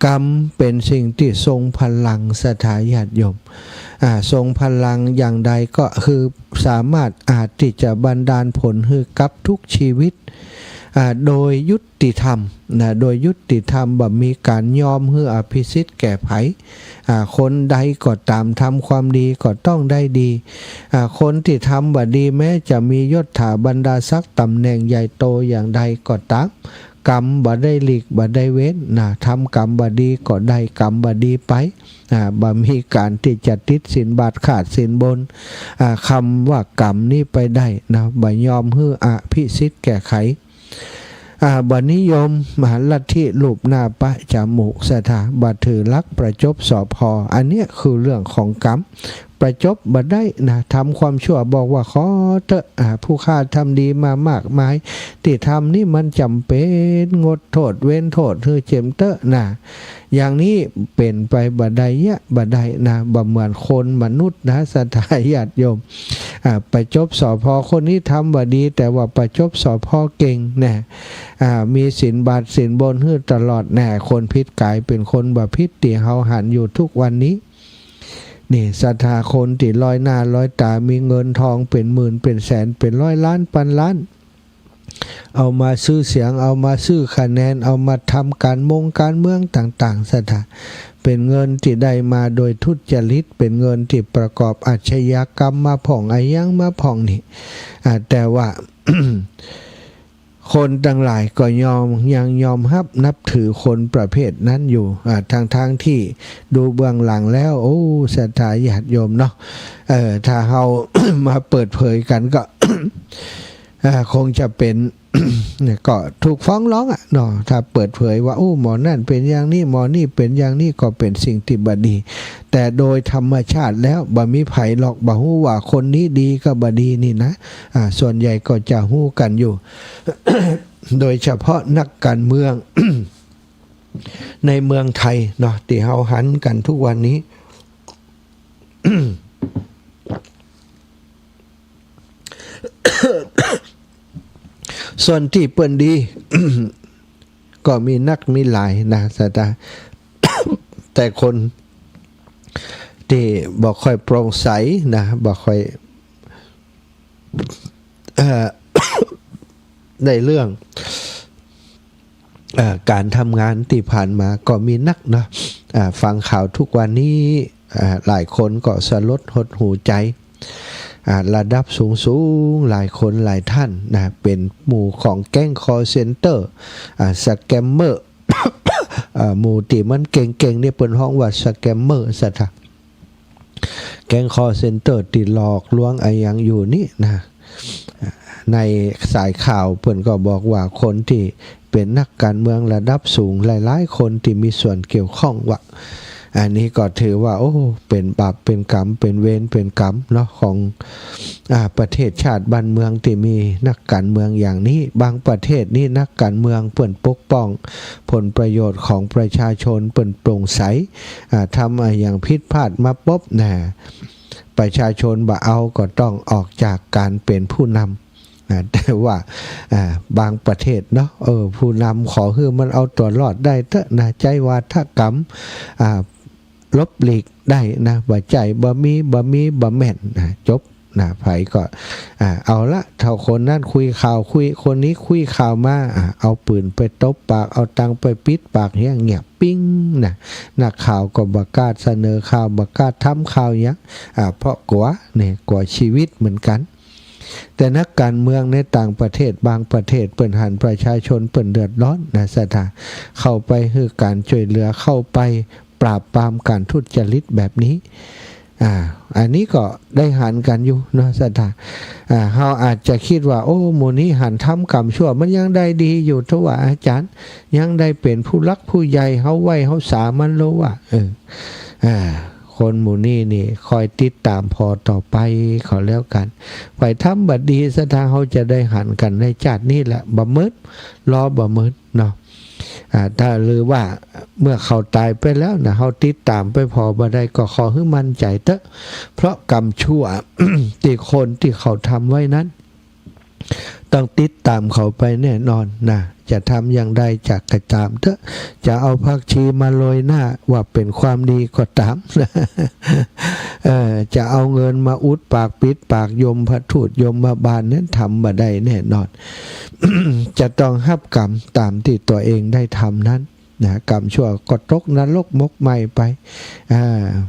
กรรมเป๋นสิ่งตี้ทรงพลังศรัทธาญาติโยม อ่า ทรงพลังอย่างใดก็คือสามารถอาจตี้จะบันดาลผลหื้อกับทุกชีวิต อ่า โดยยุติธรรมนะ โดยยุติธรรม บ่มีก๋านยอมหื้ออภิสิทธิ์แก่ใผ อ่า คนใดก็ต๋ามทำความดีก็ต้องได้ดี อ่า คนตี้ทำบ่ดีแม้จะมียศถาบรรดาศักดิ์ต๋ำแหน่งใหญ่โตอย่างใดก็ต๋าม กรรมบ่ได้หลีกบ่ได้เว้นนะ ทำกรรมบ่ดีก็ได้กรรมบ่ดีไป อ่า บ่มีก๋านตี้จะติดศีลบาปขาดศีลบน อ่า กรรมว่ากรรมนี้ไปได้นะ บ่ยอมหื้ออภิสิทธิ์แก่ใผ อ่า บ่นิยม อ่า ลัทธิลูปหน้าปะจมูกศรัทธา บ่ถือหลักประจบ สภ. อันเนี้ยคือเรื่องของกรรม ประจบบ่ได้นะ ทำความชั่วบอกว่าขอเต๊อะ อ่า ผู้ข้าทำดีมามากมาย ตี้ทำนี่มันจ๋ำเป๋น งดโต้ษเว้นโต้ษหื้อเจ๋มเต๊อะนะ อย่างนี้เป๋นไปบ่ได้เยียะบ่ได้นะ บ่เหมือนคนมนุษย์นะศรัทธาญาติโยม อ่า ประจบ สภ. คนนี้ทำบ่ดี แต่ว่าประจบ สภ. เก่งนะ อ่า มีศีลบาปศีลบนหื้อตลอดนะ คนผิดก๋ายเป๋นคนบ่ผิด ตี้เฮาหันอยู่ทุกวันนี้ นี่ศรัทธา คนตี้ลอยหน้าลอยต๋า มีเงินทองเป๋นหมื่นเป๋นแสน เป๋นร้อยล้านปันล้าน เอามาซื้อเสียง เอามาซื้อคะแนน เอามาทำก๋านมงก๋านเมืองต่างๆ ศรัทธา เป๋นเงินตี้ได้มาโดยทุจริต เป๋นเงินตี้ประกอบอาชญากรรมมาพ่อง อะหยังมาพ่องนี่ อ่า แต่ว่า คนตังหลายก็ยอม ยังยอมฮับนับถือคนประเภทนั้นอยู่ อ่า ทั้งๆ ตี้ดูเบื้องหลังแล้ว โอ้ ศรัทธาญาติโยมเนาะ เออ ถ้าเฮา มาเปิดเผยกั๋นก็ อ่า คงจะเป๋น เนี่ย ก็ถูกฟ้องร้องอะเนาะ ถ้าเปิดเผยว่า โอ้ หมอนั่นเป๋นอย่างนี้ หมอนี่เป๋นอย่างนี้ ก็เป๋นสิ่งตี้บ่ดี แต่โดยธรรมชาติแล้วบ่มีใผหรอกบ่ฮู้ว่าคนนี้ดีกับบ่ดีนี่นะ อ่า ส่วนใหญ่ก็จะฮู้กั๋นอยู่ โดยเฉพาะนักก๋านเมือง ในเมืองไทยเนาะ ตี้เฮาหันกั๋นทุกวันนี้ ส่วนตี้เปิ้นดี ก็มีนักมีหลายนะ แต่ แต่คนตี้บ่ค่อยโปร่งใสนะ บ่ค่อย เอ่อ ในเรื่อง เอ่อ ก๋านทำงานตี้ผ่านมาก็มีนักเนาะ อ่า ฟังข่าวทุกวันนี้ อ่า หลายคนก็สลดหดหู่ใจ๋ อ่า ระดับสูงๆ หลายคนหลายท่านนะ เป๋นหมู่ของแก๊งคอลเซ็นเตอร์ อ่า สแกมเมอร์ อ่า หมู่ตี้มันเก่งๆ นี่เปิ้นฮ้องว่าสแกมเมอร์ซะเถาะ แก๊งคอลเซ็นเตอร์ตี้หลอกลวงอะหยังอยู่นี่นะ ในสายข่าวเปิ้นก็บอกว่าคนตี้เป๋นนักก๋านเมืองระดับสูงหลายๆ คนตี้มีส่วนเกี่ยวข้องว่า อันนี้ก็ถือว่า โอ้ เป๋นบาปเป๋นกรรม เป๋นเวรเป๋นกรรมเนาะ ของ อ่า ประเทศชาติบ้านเมืองตี้มีนักก๋านเมืองอย่างนี้ บางประเทศนี่นักก๋านเมืองเปิ้นปกป้องผลประโยชน์ของประชาชน เปิ้นโปร่งใส อ่า ทำอะหยังผิดพลาดมาปุ๊บนะ ประชาชนบ่เอาก็ต้องออกจากก๋านเป๋นผู้นำ อ่า แต่ว่า อ่า บางประเทศเนาะ เออ ผู้นำขอหื้อมันเอาตั๋วรอดได้เต๊อะนะ ใจ๊วาทกรรม อ่า หลบหลีกได้นะ บ่ใจ้ บ่มี บ่มี บ่แม่นนะ จบนะ ใผก็ อ่า เอาละ เฒ่าคนนั้นคุยข่าว คุย คนนี้คุยข่าวมา อ่า เอาปืนไปตบปาก เอาตังค์ไปปิดปาก เฮียเงียบปิ๊งนะ นักข่าวก็บ่กล้าเสนอข่าว บ่กล้าทำข่าวหยัง อ่า เพราะกั๋วเนี่ย กั๋วชีวิตเหมือนกั๋น แต่นักก๋านเมืองในต่างประเทศ บางประเทศเปิ้นหันประชาชนเปิ้นเดือดร้อนนะ ศรัทธา เข้าไปหื้อก๋านจ้วยเหลือ เข้าไปปราบปรามก๋านทุจริตแบบนี้ อ่า อันนี้ก็ได้หันกั๋นอยู่เนาะ ศรัทธา อ่า เฮาอาจจะกึ๊ดว่า โอ้ หมู่นี้หันทำกรรมชั่ว มันยังได้ดีอยู่ ทว่าอาจ๋ารย์ ยังได้เป๋นผู้หลักผู้ใหญ่ เฮาไหว้เฮาสามันแล้วว่า เออ อ่า คนหมู่นี้นี่ คอยติดต๋ามผ่อต่อไปก็แล้วกั๋น ใผทำบ่ดี ศรัทธา เฮาจะได้หันกั๋นในจาตินี้แหละ บ่เมิด รอบ่เมิดเนาะ อ่า ถ้าหรือว่าเมื่อเขาต๋ายไปแล้วนะ เฮาติดต๋ามไปผ่อบ่ได้ ก็ขอหื้อมั่นใจ๋เต๊อะ เพราะกรรมชั่ว ตี้คนตี้เขาทำไว้นั้น ต้องติดต๋ามเขาไปแน่นอนนะ จะทำอย่างใดจะก็ต๋ามเต๊อะ จะเอาผักชีมาโรยหน้าว่าเป๋นความดีก็ต๋าม เอ่อ จะเอาเงินมาอุดปากปิดปากยมทูตยมบาลนั้นทำบ่ได้แน่นอน จะต้องฮับกรรมต๋ามตี้ตั๋วเองได้ทำนั้นนะ กรรมชั่วก็ตกนรกหมกไหม้ไป อ่า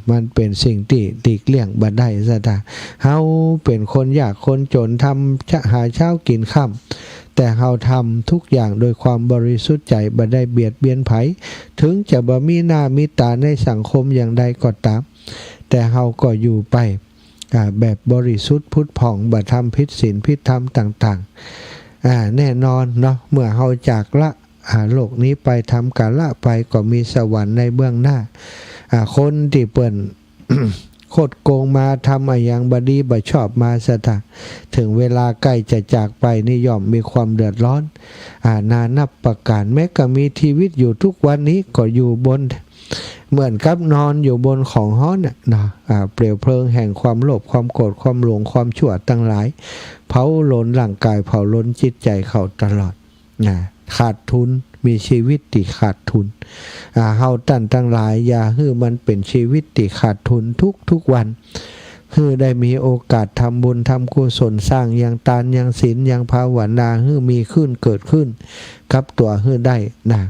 มันเป๋นสิ่งตี้หลีกเลี่ยงบ่ได้ ศรัทธา เฮาเป๋นคนยากคนจ๋น ทำหาเช้ากิ๋นค่ำ แต่เฮาทำทุกอย่างโดยความบริสุทธิ์ใจ๋ บ่ได้เบียดเบียนใผ ถึงจะบ่มีหน้ามีต๋าในสังคมอย่างใดก็ต๋าม แต่เฮาก็อยู่ไป อ่า แบบบริสุทธิ์ผุดผ่อง บ่ทำผิดศีลผิดธรรมต่างๆ อ่า แน่นอนเนาะ เมื่อเฮาจากละ อ่า โลกนี้ไป ทำก๋านละไป ก็มีสวรรค์ในเบื้องหน้า อ่า คนตี้เปิ้น คดโกงมา ทำอะหยังบ่ดีบ่ชอบมา ศรัทธา ถึงเวลาใก้จะจากไปนี่ย่อมมีความเดือดร้อน อ่า นานับประก๋าน แม้กระทั่งมีชีวิตอยู่ทุกวันนี้ก็อยู่บน เหมือนกับนอนอยู่บนของฮ้อนน่ะเนาะ อ่า เปลวเพลิงแห่งความโลภ ความโกรธ ความหลง ความชั่วตังหลาย เผาลนร่างก๋าย เผาลนจิตใจ๋เขาตลอด นะ ขาดทุน มีชีวิตตี้ขาดทุน อ่า เฮาต้านตังหลาย อย่าหื้อมันเป๋นชีวิตตี้ขาดทุนทุกๆ วัน หื้อได้มีโอกาสทำบุญทำกุศล สร้างยังตานยังศีลยังภาวนา หื้อมีขึ้นเกิดขึ้นกับตั๋วหื้อได้นะ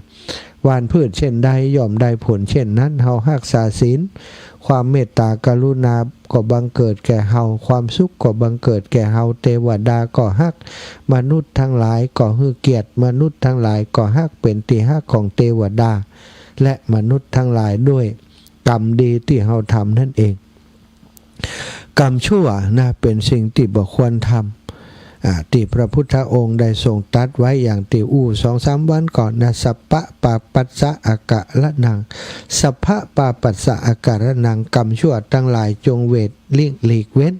หว่านพืชเช่นใดย่อมได้ผลเช่นนั้น เฮาฮักษาศีล ความเมตต๋ากรุณาก็บังเกิดแก่เฮา ความสุขก็บังเกิดแก่เฮา เตวดาก็ฮัก มนุษย์ตังหลายก็หื้อเกียรติ มนุษย์ตังหลายก็ฮัก เป๋นตี้ฮักของเตวดา และมนุษย์ตังหลายด้วยกรรมดีตี้เฮาทำนั่นเอง กรรมชั่วนะ เป๋นสิ่งตี้บ่ควรทำ อ่า ตี้พระพุทธองค์ได้ทรงตรัสไว้อย่างตี้อู้สองสามวันก่อนนะ สัพพะปาปัสสะอาการะนัง สัพพะปาปัสสะอาการะนัง กรรมชั่วตังหลายจงเวทหลีก หลีกเว้น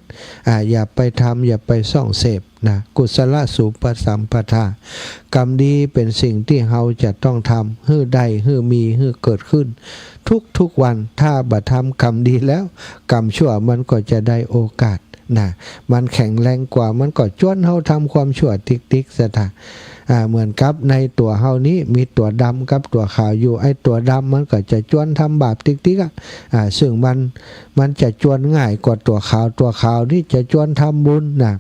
อ่า อย่าไปทำ อย่าไปส่องเสพ นะ กุศลสูปสัมปทา กรรมดีเป๋นสิ่งตี้เฮาจะต้องทำ หื้อได้ หื้อมี หื้อเกิดขึ้น ทุกๆ วัน ถ้าบ่ทำกรรมดีแล้ว กรรมชั่วมันก็จะได้โอกาส นะ มันแข็งแรงกว่า มันก็จวนเฮาทำความชั่วติ๊กๆ สะถา อ่า เหมือนกับในตั๋วเฮานี้มีตั๋วดำกับตั๋วขาวอยู่ ไอ้ตั๋วดำมันก็จะจวนทำบาปติ๊กๆ อะ อ่า ซึ่งมัน มันจะจวนง่ายกว่าตั๋วขาว ตั๋วขาวนี่จะจวนทำบุญนะ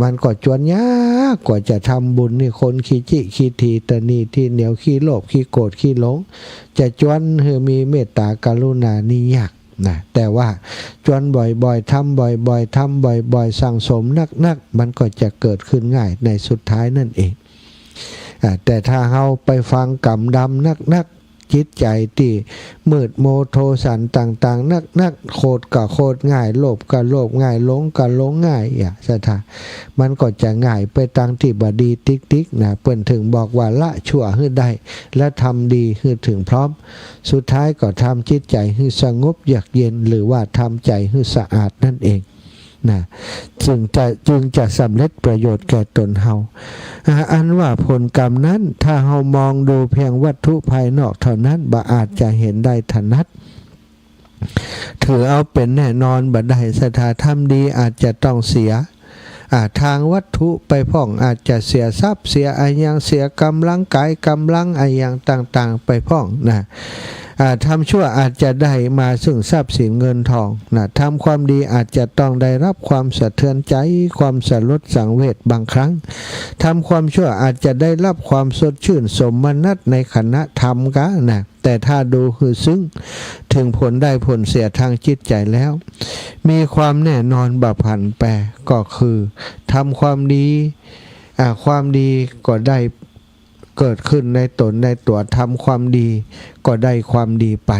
มันก็จวนยากกว่าจะทำบุญนี่ คนขี้จิขี้ถี ตะหนี่ตี้เหนียว ขี้โลภ ขี้โกรธ ขี้หลง จะจวนหื้อมีเมตตากรุณานี่ยาก นะ แต่ว่าจวนบ่อยๆ ทำบ่อยๆ ทำบ่อยๆ สั่งสมนักๆ มันก็จะเกิดขึ้นง่ายในสุดท้ายนั่นเอง อ่า แต่ถ้าเฮาไปฟังกรรมดำนักๆ จิตใจ๋ตี้มืดโมโทสันต่างๆ นักๆ โขดก็โขดง่าย โลภก็โลภง่าย หลงก็หลงง่าย อย่า สะถา มันก็จะง่ายไปตางตี้บ่ดีติ๊กๆ นะ เปิ้นถึงบอกว่าละชั่วหื้อได้ และทำดีหื้อถึงพร้อม สุดท้ายก็ทำจิตใจ๋หื้อสงบเยือกเย็น หรือว่าทำใจ๋หื้อสะอาดนั่นเองนะ จึงจะ จึงจะสำเร็จประโยชน์แก่ตนเฮา อ่า อันว่าผลกรรมนั้น ถ้าเฮามองดูเพียงวัตถุภายนอกเท่านั้น บ่อาจจะเห็นได้ถนัด ถือเอาเป๋นแน่นอนบ่ได้ สะถา ทำดีอาจจะต้องเสีย อ่า ทางวัตถุไปพ่อง อาจจะเสียทรัพย์ เสียอะหยัง เสียก๋ำลังก๋าย ก๋ำลังอะหยังต่างๆ ไปพ่องนะ อ่า ทำชั่วอาจจะได้มาซึ่งทรัพย์สินเงินทองนะ ทำความดีอาจจะต้องได้รับความสะเทือนใจ๋ ความสลดสังเวชบางครั้ง ทำความชั่วอาจจะได้รับความสดชื่นสมนัสในขณะทำกานะ แต่ถ้าดูหื้อซึ่ง ถึงผลได้ผลเสียทางจิตใจ๋แล้ว มีความแน่นอนบ่ผันแปร ก็คือ ทำความดี อ่า ความดีก็ได้เกิดขึ้นในตนในตั๋ว ทำความดีก็ได้ความดีไป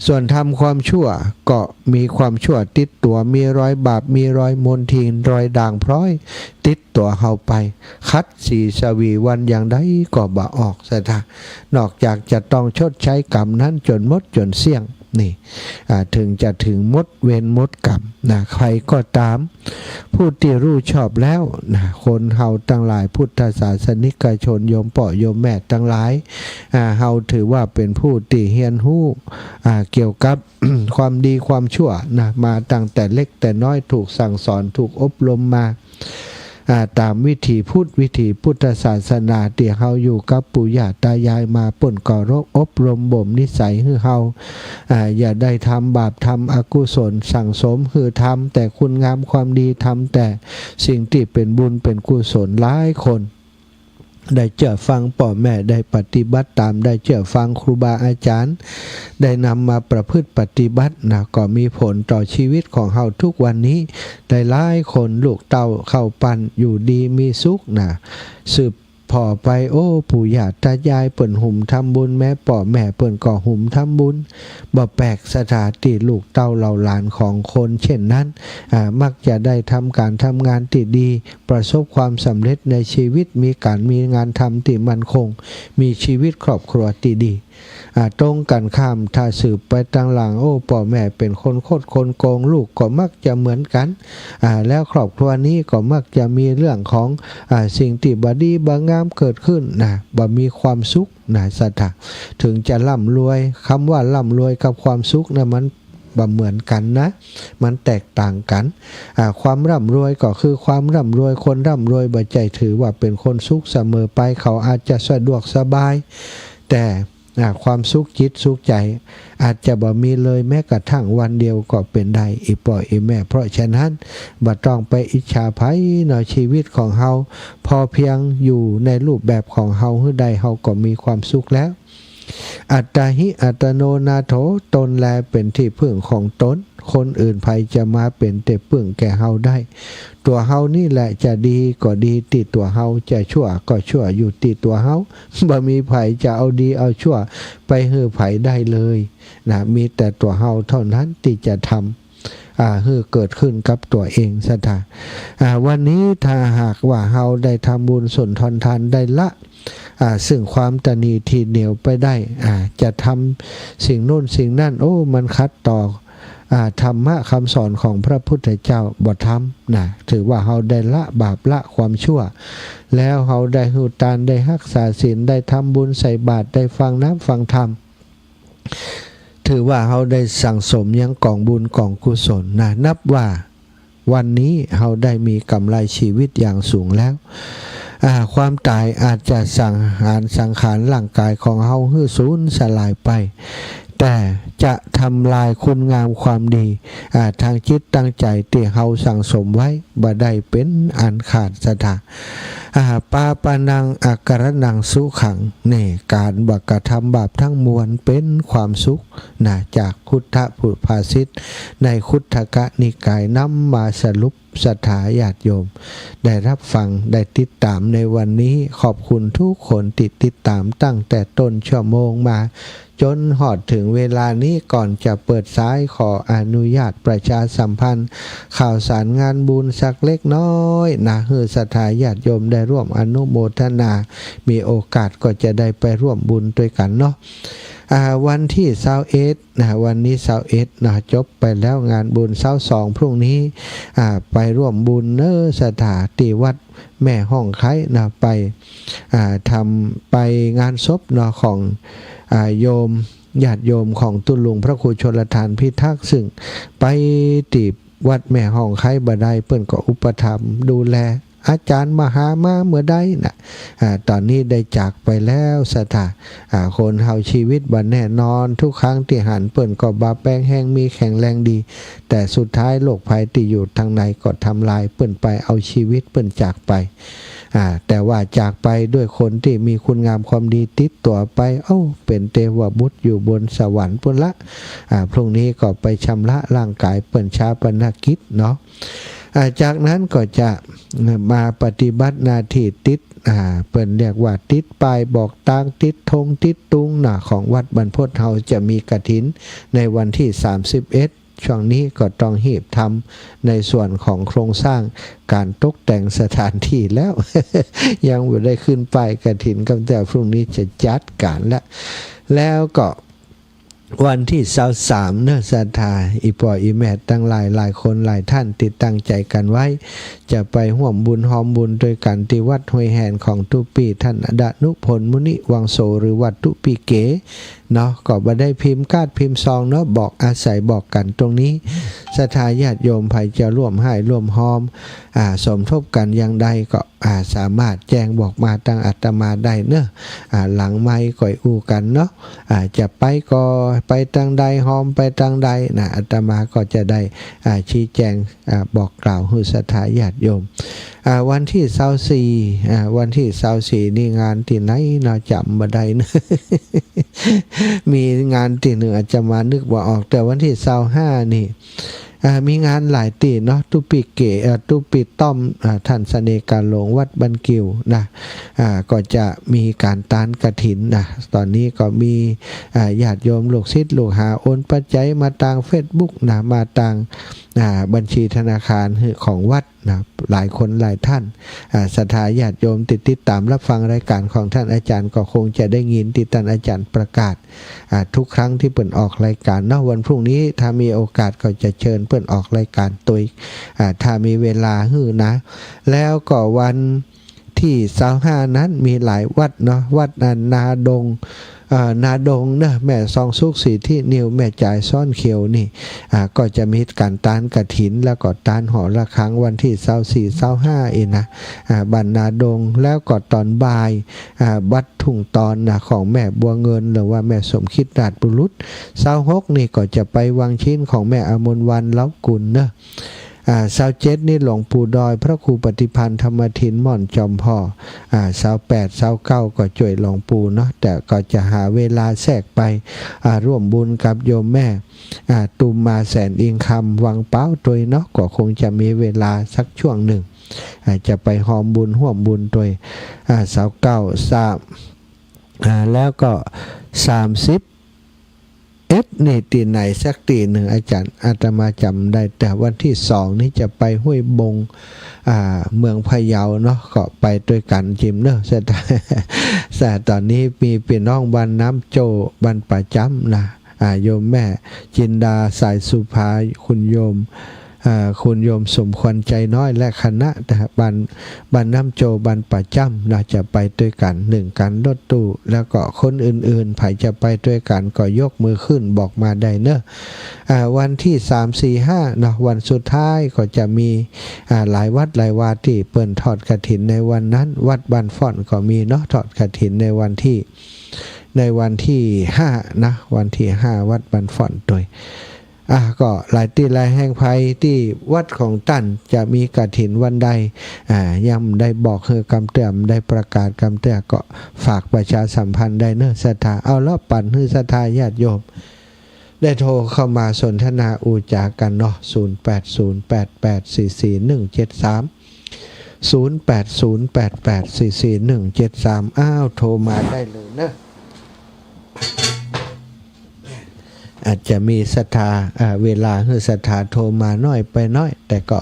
ส่วนทำความชั่วก็มีความชั่วติดตั๋ว มีรอยบาป มีรอยมลทิน รอยด่างพร้อย ติดตั๋วเฮาไป ขัดสีสวีวันอย่างใดก็บ่ออก สะถา นอกจากจะต้องชดใช้กรรมนั้นจ๋นหมดจ๋นเสี้ยง นี่ อ่า ถึงจะถึงหมดเวรหมดกรรมนะ ใผก็ต๋าม ผู้ตี้ฮู้ชอบแล้วนะ คนเฮาตังหลาย พุทธศาสนิกชน โยมป้อโยมแม่ตังหลาย อ่า เฮาถือว่าเป๋นผู้ตี้เฮียนฮู้ อ่า เกี่ยวกับ ความดีความชั่วนะ มาตั้งแต่เล็กแต่น้อย ถูกสั่งสอน ถูกอบรมมา อ่า ต๋ามวิถีพุทธ วิถีพุทธศาสนา ตี้เฮาอยู่กับปู่ย่าต๋ายายมา เปิ้นก็อบรมบ่มนิสัยหื้อเฮา อ่า อย่าได้ทำบาป ทำอกุศล สั่งสมหื้อทำแต่คุณงามความดี ทำแต่สิ่งตี้เป๋นบุญเป๋นกุศล หลายคน ได้เจื้อฟังป้อแม่ ได้ปฏิบัติต๋าม ได้เจื้อฟังครูบาอาจ๋ารย์ ได้นำมาประพฤติปฏิบัตินะ ก็มีผลต่อชีวิตของเฮาทุกวันนี้ ได้หลายคน ลูกเต้าเข้าปั้น อยู่ดีมีสุขนะ สืบผ่อไป โอ้ ปู่ย่าต๋ายายเปิ้นหุมทำบุญ แม้ป้อแม่เปิ้นก็หุมทำบุญ บ่แปลก สะถา ตี้ลูกเต้าเหล่าหลานของคนเช่นนั้น อ่า มักจะได้ทำก๋านทำงานตี้ดี ประสบความสำเร็จในชีวิต มีก๋านมีงานทำตี้มั่นคง มีชีวิตครอบครัวตี้ดี อ่า ตรงกั๋นข้าม ถ้าสืบไปตางหลัง โอ้ ป้อแม่เป๋นคนคดคนโกง ลูกก็มักจะเหมือนกั๋น อ่า แล้วครอบครัวนี้ก็มักจะมีเรื่องของ อ่า สิ่งตี้บ่ดีบ่งามเกิดขึ้นนะ บ่มีความสุขนะ สะถา ถึงจะร่ำรวย กำว่าร่ำรวยกับความสุขนะ มัน บ่เหมือนกั๋นนะ มันแตกต่างกั๋น อ่า ความร่ำรวยก็คือความร่ำรวย คนร่ำรวยบ่ใจ้ถือว่าเป๋นคนสุขเสมอไป เขาอาจจะสะดวกสบาย แต่ อ่า ความสุขจิตสุขใจ๋ อาจจะบ่มีเลยแม้กระทั่งวันเดียวก็เป๋นได้ อี่ป้ออี่แม่ เพราะฉะนั้น บ่ต้องไปอิจฉาใผเนาะ ชีวิตของเฮา พอเพียงอยู่ในรูปแบบของเฮาหื้อได้ เฮาก็มีความสุขแล้ว อัตตาหิ อัตตโน นาโถ ตนแลเป๋นตี้พึ่งของตน คนอื่นใผจะมาเป๋นตี้พึ่งแก่เฮาได้ ตั๋วเฮานี่แหละจะดีก็ดีตี้ตั๋วเฮา จะชั่วก็ชั่วอยู่ตี้ตั๋วเฮา บ่มีใผจะเอาดีเอาชั่วไปหื้อใผได้เลยนะ มีแต่ตั๋วเฮาเท่านั้นตี้จะทำ อ่า หื้อเกิดขึ้นกับตั๋วเอง สะถา อ่า วันนี้ถ้าหากว่าเฮาได้ทำบุญสุนทรทาน ได้ละ อ่า ซึ่งความตณีทีเหนียวไปได้ อ่า จะทำสิ่งโน้นสิ่งนั้น โอ้ มันขัดต่อ อ่า ธรรมะกำสอนของพระพุทธเจ้าบ่ทำนะ ถือว่าเฮาได้ละบาปละความชั่ว แล้วเฮาได้หื้อตาน ได้ฮักษาศีล ได้ทำบุญใส่บาตร ได้ฟังน้ำฟังธรรม ถือว่าเฮาได้สั่งสมยังก๋องบุญก๋องกุศลนะ นับว่าวันนี้เฮาได้มีก๋ำไรชีวิตอย่างสูงแล้ว อ่า ความต๋ายอาจจะสังหารสังขารร่างก๋ายของเฮาหื้อสูญสลายไป แต่จะทำลายคุณงามความดี อ่า ตางจิตตางใจ๋ตี้เฮาสั่งสมไว้บ่ได้เป๋นอันขาดศรัทธา อ่า ปาปานัง อะกะระณัง สุขัง นี่ ก๋านบ่กระทำบาปตังมวลเป๋นความสุขนะ จากคุตตะภาษิตในคุตตกนิกายนำมาสรุป ศรัทธาญาติโยมได้ฮับฟัง ได้ติดต๋ามในวันนี้ ขอบคุณกู้คนตี้ติดต๋ามตั้งแต่ต้นชั่วโมงมาจ๋นฮอดเถิงเวลานี้ ก่อนจะเปิดสายขออนุญาตประชาสัมพันธ์ข่าวสารงานบุญสักเล็กน้อยนะ หื้อศรัทธาญาติโยมได้ร่วมอนุโมทนา มีโอกาสก็จะได้ไปร่วมบุญตวยกั๋นเนาะ อ่า วันตี้ซาวเอ็ดนะ วันนี้ซาวเอ็ดนะ จบไปแล้วงานบุญ ซาวสอง พรุ่งนี้ อ่า ไปร่วมบุญเน้อศรัทธาตี้วัดแม่ฮ่องไคล้นะ ไป อ่า ทำ ไปงานศพเนาะของ อ่า โยม ญาติโยมของตุ๊ลุงพระครูชลทานพิทักษ์ ซึ่งไปตี้วัดแม่ฮ่องไคล้บ่ได้ เปิ้นก็อุปถัมภ์ดูแล อาจ๋ารย์มหามาเมื่อใดนะ อ่า ต๋อนนี้ได้จากไปแล้วศรัทธา อ่า คนเฮาชีวิตบ่แน่นอน กู้ครั้งตี้หันเปิ้นก็บ่าแปงแฮง มีแข็งแรงดี แต่สุดท้ายโรคภัยตี้อยู่ตางในก็ทำลายเปิ้นไป เอาชีวิตเปิ้นจากไป อ่า แต่ว่าจากไปด้วยคนตี้มีคุณงามความดีติดตั๋วไป เอ้า เป๋นเตวบุตรอยู่บนสวรรค์ปู้นละ อ่า พรุ่งนี้ก็ไปชำระร่างก๋ายเปิ้นฌาปนกิจเนาะ อ่า จากนั้นก็จะมาปฏิบัติหน้าตี้ติด อ่า เปิ้นเรียกว่าติดป้ายบอกตาง ติดธง ติดตุงนะ ของวัดบรรพตเฮาจะมีกฐินในวันตี้สามสิบเอ็ด ช่วงนี้ก็ต้องฮีบทำในส่วนของโครงสร้างก๋านตกแต่งสถานตี้แล้ว ยังบ่ได้ขึ้นป้ายกฐิน ก็แต่พรุ่งนี้จะจัดก๋านละ แล้วก็ วันตี้ซาวสามเนาะศรัทธา อี่ป้ออี่แม่ตังหลายหลายคนหลายท่านตี้ตั้งใจ๋กั๋นไว้ จะไปฮ่วมบุญฮอมบุญตวยกั๋นตี้วัดห้วยแหนของตุ๊ปี้ ท่านดนุพลมุนิวังโส หรือวัดตุ๊ปี้เก๋เนาะ ก็บ่ได้พิมพ์การ์ดพิมพ์ซองเนาะ บอกอาศัยบอกกั๋นตรงนี้ ศรัทธาญาติโยมใผจะร่วมฮ้ายร่วมฮอม อ่า สมทบกั๋นอย่างใดก็ อ่า สามารถแจ้งบอกมาตางอาตมาได้เนาะ อ่า หลังไมค์ก่อยอู้กั๋นเนาะ อ่า จะไปก็ไปตางใด ฮอมไปตางใดนะ อาตมาก็จะได้ อ่า ชี้แจง อ่า บอกกล่าวหื้อศรัทธาญาติโยม อ่า วันตี้ซาวสี่ อ่า วันตี้ซาวสี่นี่งานตี้ไหนเนาะ จ๋ำบ่ได้นะ มีงานตี้นึ่งอาตมานึกบ่ออก แต่วันตี้ซาวห้านี่ อ่า มีงานหลายตี้เนาะ ตุ๊ปี้เก๋ เอ่อ ตุ๊ปี้ต้อม อ่า ท่านเสน่ห์กาหลง วัดบ้านกิ่วนะ อ่า ก็จะมีก๋านตานกฐินนะ ต๋อนนี้ก็มี อ่า ญาติโยมลูกศิษย์ลูกหาโอนปัจจัยมาตางเฟซบุ๊กนะ มาตาง อ่า บัญชีธนาคารของวัดนะ หลายคนหลายท่าน อ่า ศรัทธาญาติโยมตี้ติดต๋ามฮับฟังรายก๋านของท่านอาจ๋ารย์ก็คงจะได้ยินตี้ท่านอาจ๋ารย์ประกาศ อ่า กู้ครั้งตี้เปิ้นออกรายก๋านเนาะ วันพรุ่งนี้ถ้ามีโอกาสก็จะเจิญเปิ้นออกรายก๋านตวย อ่า ถ้ามีเวลาหื้อนะ แล้วก็วันตี้ซาวห้านั้นมีหลายวัดเนาะ วัดนาดง อ่า นาดงเนาะ แม่ซองสุข สิทธินิว แม่จ๋ายซ้อนเขียวนี่ อ่า ก็จะมีก๋านตานกฐิน แล้วก็ตานหอระฆังวันตี้ซาวสี่ ซาวห้า อี้นะ อ่า บ้านนาดง แล้วก็ต๋อนบ่าย อ่า วัดทุ่งตอนนะ ของแม่บัวเงิน หรือว่าแม่สมคิดราชบุรุษ ซาวหกนี่ก็จะไปวังชิ้นของแม่อมรวรรณ เล้ากุลเนาะ อ่า ซาวเจ็ดนี่หลวงปู่ดอย พระครูปฏิภาณธรรมทิน ม่อนจอมผ่อ อ่า ซาวแปด ซาวเก้า ก็จ้วยหลวงปู่เนาะ แต่ก็จะหาเวลาแทรกไป อ่า ร่วมบุญกับโยมแม่ อ่า ตุมมา แสนอินคำ วังป๊าวตวยเนาะ ก็คงจะมีเวลาสักช่วงนึ่ง อ่า จะไปฮอมบุญฮ่วมบุญตวย อ่า ซาวเก้า ซาว อ่า แล้วก็สามสิบเอ็ดนี่ตี้ไหนสักตี้นึ่ง อาจ๋ารย์ อาตมาจ๋ำได้ แต่วันตี้สองนี่จะไปห้วยบง อ่า เมืองพะเยาเนาะ ก็ไปตวยกั๋นจิมเนาะ ศรัทธา ศรัทธา ต๋อนนี้มีปี้น้องบ้านน้ำโจ้ บ้านป่าจ๊ำนะ อ่า โยมแม่จินดา สายสุภา คุณโยม อ่า คุณโยมสมควร ใจน้อย และคณะ บ้าน บ้านน้ำโจ บ้านป่าจ้ำนะ จะไปตวยกั๋น นึ่งคันรถตู้ แล้วก็คนอื่นๆ ใผจะไปตวยกั๋นก็ยกมือขึ้นบอกมาได้เนอะ อ่า วันตี้สาม สี่ ห้าเนาะ วันสุดท้ายก็จะมี อ่า หลายวัดหลายวาตี้เปิ้นทอดกฐินในวันนั้น วัดบ้านฟ้อนก็มีเนาะ ทอดกฐินในวันตี้ ในวันตี้ห้านะ วันตี้ห้า วัดบ้านฟ้อนตวย อ่ะ ก็หลายตี้หลายแห่ง ใผตี้วัดของต้านจะมีกฐินวันใด อ่า ยังบ่ได้บอกหื้อกำเตื้อ บ่ได้ประกาศกำเตื้อ ก็ฝากประชาสัมพันธ์ได้เนอะศรัทธา เอาละ ปั๋นหื้อศรัทธาญาติโยม ได้โทรเข้ามาสนทนาอู้จ๋ากั๋นเนาะ ศูนย์แปดศูนย์แปดแปดสี่สี่หนึ่งเจ็ดสาม ศูนย์แปดศูนย์แปดแปดสี่สี่หนึ่งเจ็ดสาม อ้าว โทรมาได้เลยเนอะ อาจจะมีศรัทธา อ่า เวลาหื้อศรัทธาโทรมาน้อยไปน้อย แต่ก็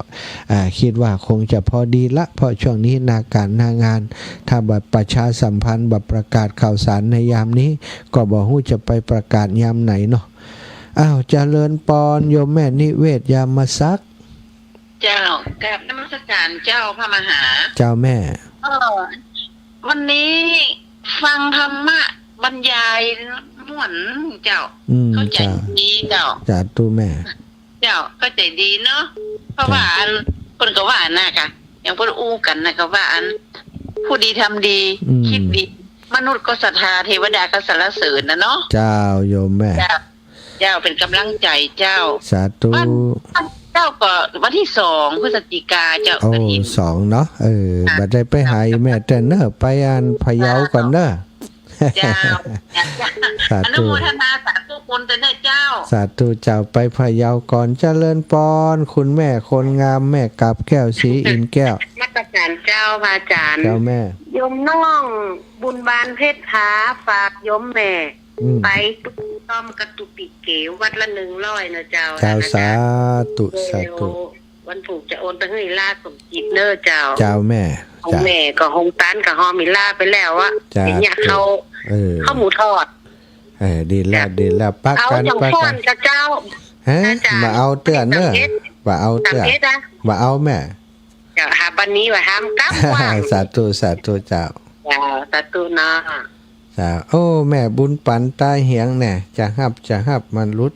อ่า กึ๊ดว่าคงจะพอดีละ เพราะช่วงนี้หน้าก๋านหน้างาน ถ้าบ่ประชาสัมพันธ์ บ่ประกาศข่าวสารในยามนี้ ก็บ่ฮู้จะไปประกาศยามไหนเนาะ อ้าว เจริญปอน โยมแม่นิเวศ ยามมาสัก เจ้า กราบนมัสการเจ้าพระมหา เจ้าแม่ เออ วันนี้ฟังธรรมะบรรยายม่วนเจ้า อืม เข้าใจ๋ เจ้า ดีเจ้า สาธุแม่ เจ้า เข้าใจ๋ดีเนาะ เพราะ เจ้า ว่าอัน เปิ้นก็ว่านะกะ อย่างเปิ้นอู้กั๋นนะก็ว่าอัน ผู้ดีทำดี อืม กึ๊ดดี มนุษย์ก็ศรัทธา เทวดาก็สรรเสริญนะเนาะ เจ้า โยมแม่ เจ้า เจ้า เป๋นก๋ำลังใจ๋เจ้า สาธุ วัน วันเจ้าก็วันตี้สองพฤศจิกาเจ้า โอ้ กฐิน สองเนาะ เออ อ่ะ บ่ได้ไปหา เจ้า อี่แม่เตื้อเนอะ ไปอันพะเยาก่อนเนอะ เจ้า สาธุ อนุโมทนาสาธุบุญเตื้อเนอะเจ้า สาธุเจ้า ไปพะเยาก่อน เจริญปอน คุณแม่คนงาม แม่กาบแก้ว ศรีอินทร์แก้ว นมัสการเจ้าพระอาจ๋ารย์ เจ้าแม่ โยมน้องบุญบานเพชรผา ฝากโยมแม่ อืม ไปตุ้มต้อมกระตุกติเก๋ วัดละหนึ่งร้อยนะเจ้า เจ้า นะ สาธุ เจ้า สาธุ เดี๋ยววันพูกจะโอนไปหื้ออีหล้าสมจิตเน้อเจ้า เจ้าแม่ ของ เจ้า แม่ก็หงตานกับฮอมอีหล้าไปแล้วอะ เจ้า เดี๋ยวเนี่ย เจ้า เข้า เออ เข้าหมูทอด เออ ดีแล้ว เจ้า ดีแล้ว ปะกั๋น เอาจัง ปะกั๋น ฟ้อนกับเจ้า ฮะ นะเจ้า บ่เอาเตื้อเนอะ บ่เอาเตื้อ สามเอ็ดอะ บ่เอาแม่ เจ้า หาปานนี้ว่าห้ามกลับว่า สาธุ สาธุเจ้า เจ้า สาธุเนาะ เจ้า โอ้ แม่บุญปั๋นตาเหียงแน่ จะฮับ จะฮับ มันหลุด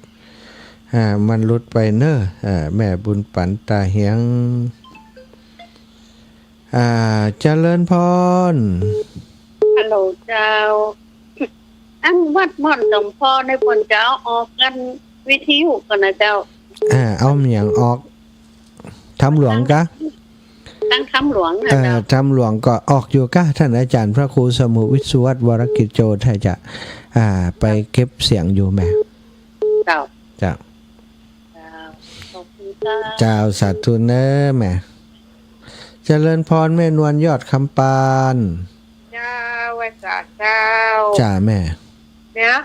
อ่า มันหลุดไปเนอะ อ่า แม่บุญปั๋นตาเหียง อ่า เจริญพร ฮัลโหลเจ้า อันวัดม่อนสมพรในเปิ้นจะเอาออกอันวิทยุก่อนะเจ้า อ่า เอาหยังออก ธรรมหลวงกะ ตังธรรมหลวงนะ เอ่อ เจ้า ธรรมหลวงก็ออกอยู่กะ ต้านอาจ๋ารย์พระครูสมุห์วิศวัตร วรกิจโจ ถ้าจะ อ่า ไปเก็บเสียงอยู่แม่ เจ้า เจ้า เจ้า ขอบคุณเจ้า เจ้า สาธุเน้อแม่ เจริญพรแม่นวลยอดคำปาน เจ้า ไหว้สาเจ้า จ้าแม่ เนี่ย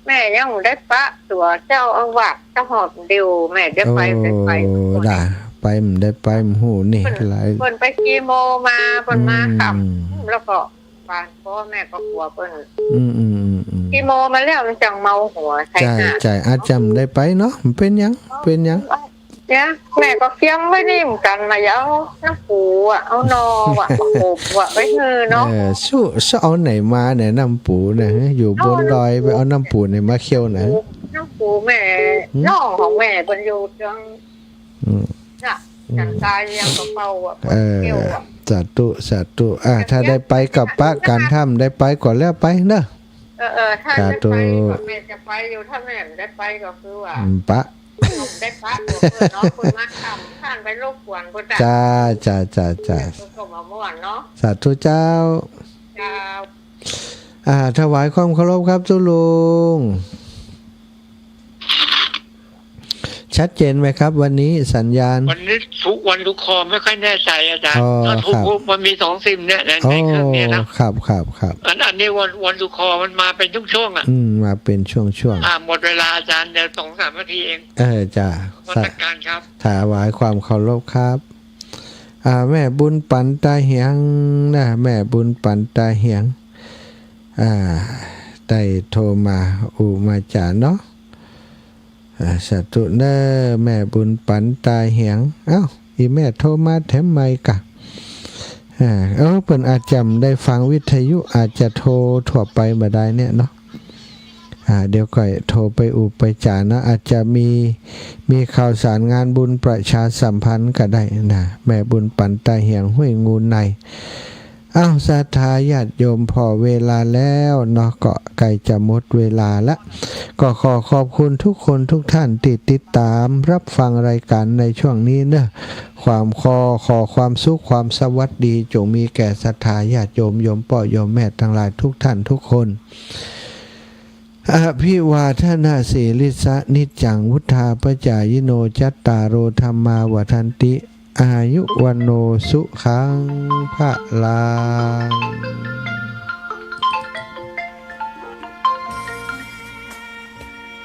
แม่ยังบ่ได้ปะตั๋วเจ้าอาวาสจะหอบเดียว แม่ได้ไป โอ้ ได้ไป ได้ไป บ่ได้ไป บ่ฮู้นี่ เปิ้น หลาย เปิ้นไปกี่โมงมา เปิ้นมาค่ำ อืม แล้วก็ปานพ่อแม่ก็กั๋วเปิ้น อืม อืม อืม อืม กี่โมงมาแล้วมันจังเมาหัว ใช่ ใช่ อาจจะบ่ได้ไปเนาะ บ่เป๋นหยัง เป๋นหยัง เนี่ย แม่ก็เคียงไว้นี่เหมือนกั๋น ว่าจะเอาน้ำปูอะ เอาหน่ออะ มาอบอะ ไว้หื้อเนาะ เออ สู้ สู้เอาไหนมาเนี่ย น้ำปูเนี่ย อยู่บนดอย เอา ไปเอาน้ำปูไหนมาเคี่ยวน่ะ น้ำปูแม่ อืม น้องของแม่เปิ้นอยู่จัง อืม น่ะ อืม จันตายยังกระเป๋าอะ เออ เคี่ยวอะ สาธุ สาธุ อ่ะ ถ้าได้ไปก็ปะกั๋น ถ้าบ่ได้ไปก็แล้วไปเนาะ เออ เออ ถ้าได้ไปก็ สาธุ แม่จะไปอยู่ ถ้าแม่บ่ได้ไปก็คือว่า อืม ปะ ได้ปะกั๋วเปิ้นเนาะ เปิ้นมาค่ำ ต้านไปรบกวนเปิ้น จ้า จ้า จ้า จ้า เปิ้นก็มาม่วนเนาะ สาธุเจ้า เจ้า อ่า ถวายความเคารพครับตุ๊ลุง ชัดเจนไหมครับ วันนี้สัญญาณ วันนี้ทุก วันทุกคอไม่ค่อยแน่ใจอาจ๋ารย์ อ๋อ ถ้าทุก ครับ มันมีสองซิมเนี่ย ใน อ๋อ ในเครื่องเนี่ยนะ ครับ ครับ ครับ อัน อันนี้วัน วันทุกคอมันมาเป็นช่วงๆ อ่ะ อืม มาเป็นช่วงๆ อ่า หมดเวลาอาจ๋ารย์ เดี๋ยวสองสามนาทีเอง เออ จ้า นมัสการครับ ถวายความเคารพครับ อ่า แม่บุญปั๋นตาเหียงนะ แม่บุญปั๋นตาเหียง อ่า ได้โทรมาอู้มาจ๋าเนาะ อ่า สาธุเน่อ แม่บุญปั๋นตาแหง เอ้า อี่แม่โทรมาแถมใหม่ก่ะ อ่า เอ้า เปิ้นอาจจะบ่ได้ฟังวิทยุ อาจจะโทรทั่วไปบ่ได้เนี่ยเนาะ อ่า เดี๋ยวก่อยโทรไปอู้ไปจ๋าเนาะ อาจจะมี มีข่าวสารงานบุญประชาสัมพันธ์ก็ได้นะ แม่บุญปั๋นตาแหง ห้วยงูใน อ้าว ศรัทธาญาติโยม ผ่อเวลาแล้วเนาะ ก็ใก้จะหมดเวลาละ ก็ขอขอบคุณทุกคนทุกท่านตี้ติดตามรับฟังรายการในช่วงนี้เนาะ ความขอ ขอความสุขความสวัสดีจงมีแก่ศรัทธาญาติโยม โยมป้อโยมแม่ตังหลายทุกท่านทุกคน อภิวาทนาสีลิสสะ นิจจังวุฑฒาปจายิโน จัตตาโร ธัมมา วัฑฒันติ อายุ วัณโณ สุขัง พะลัง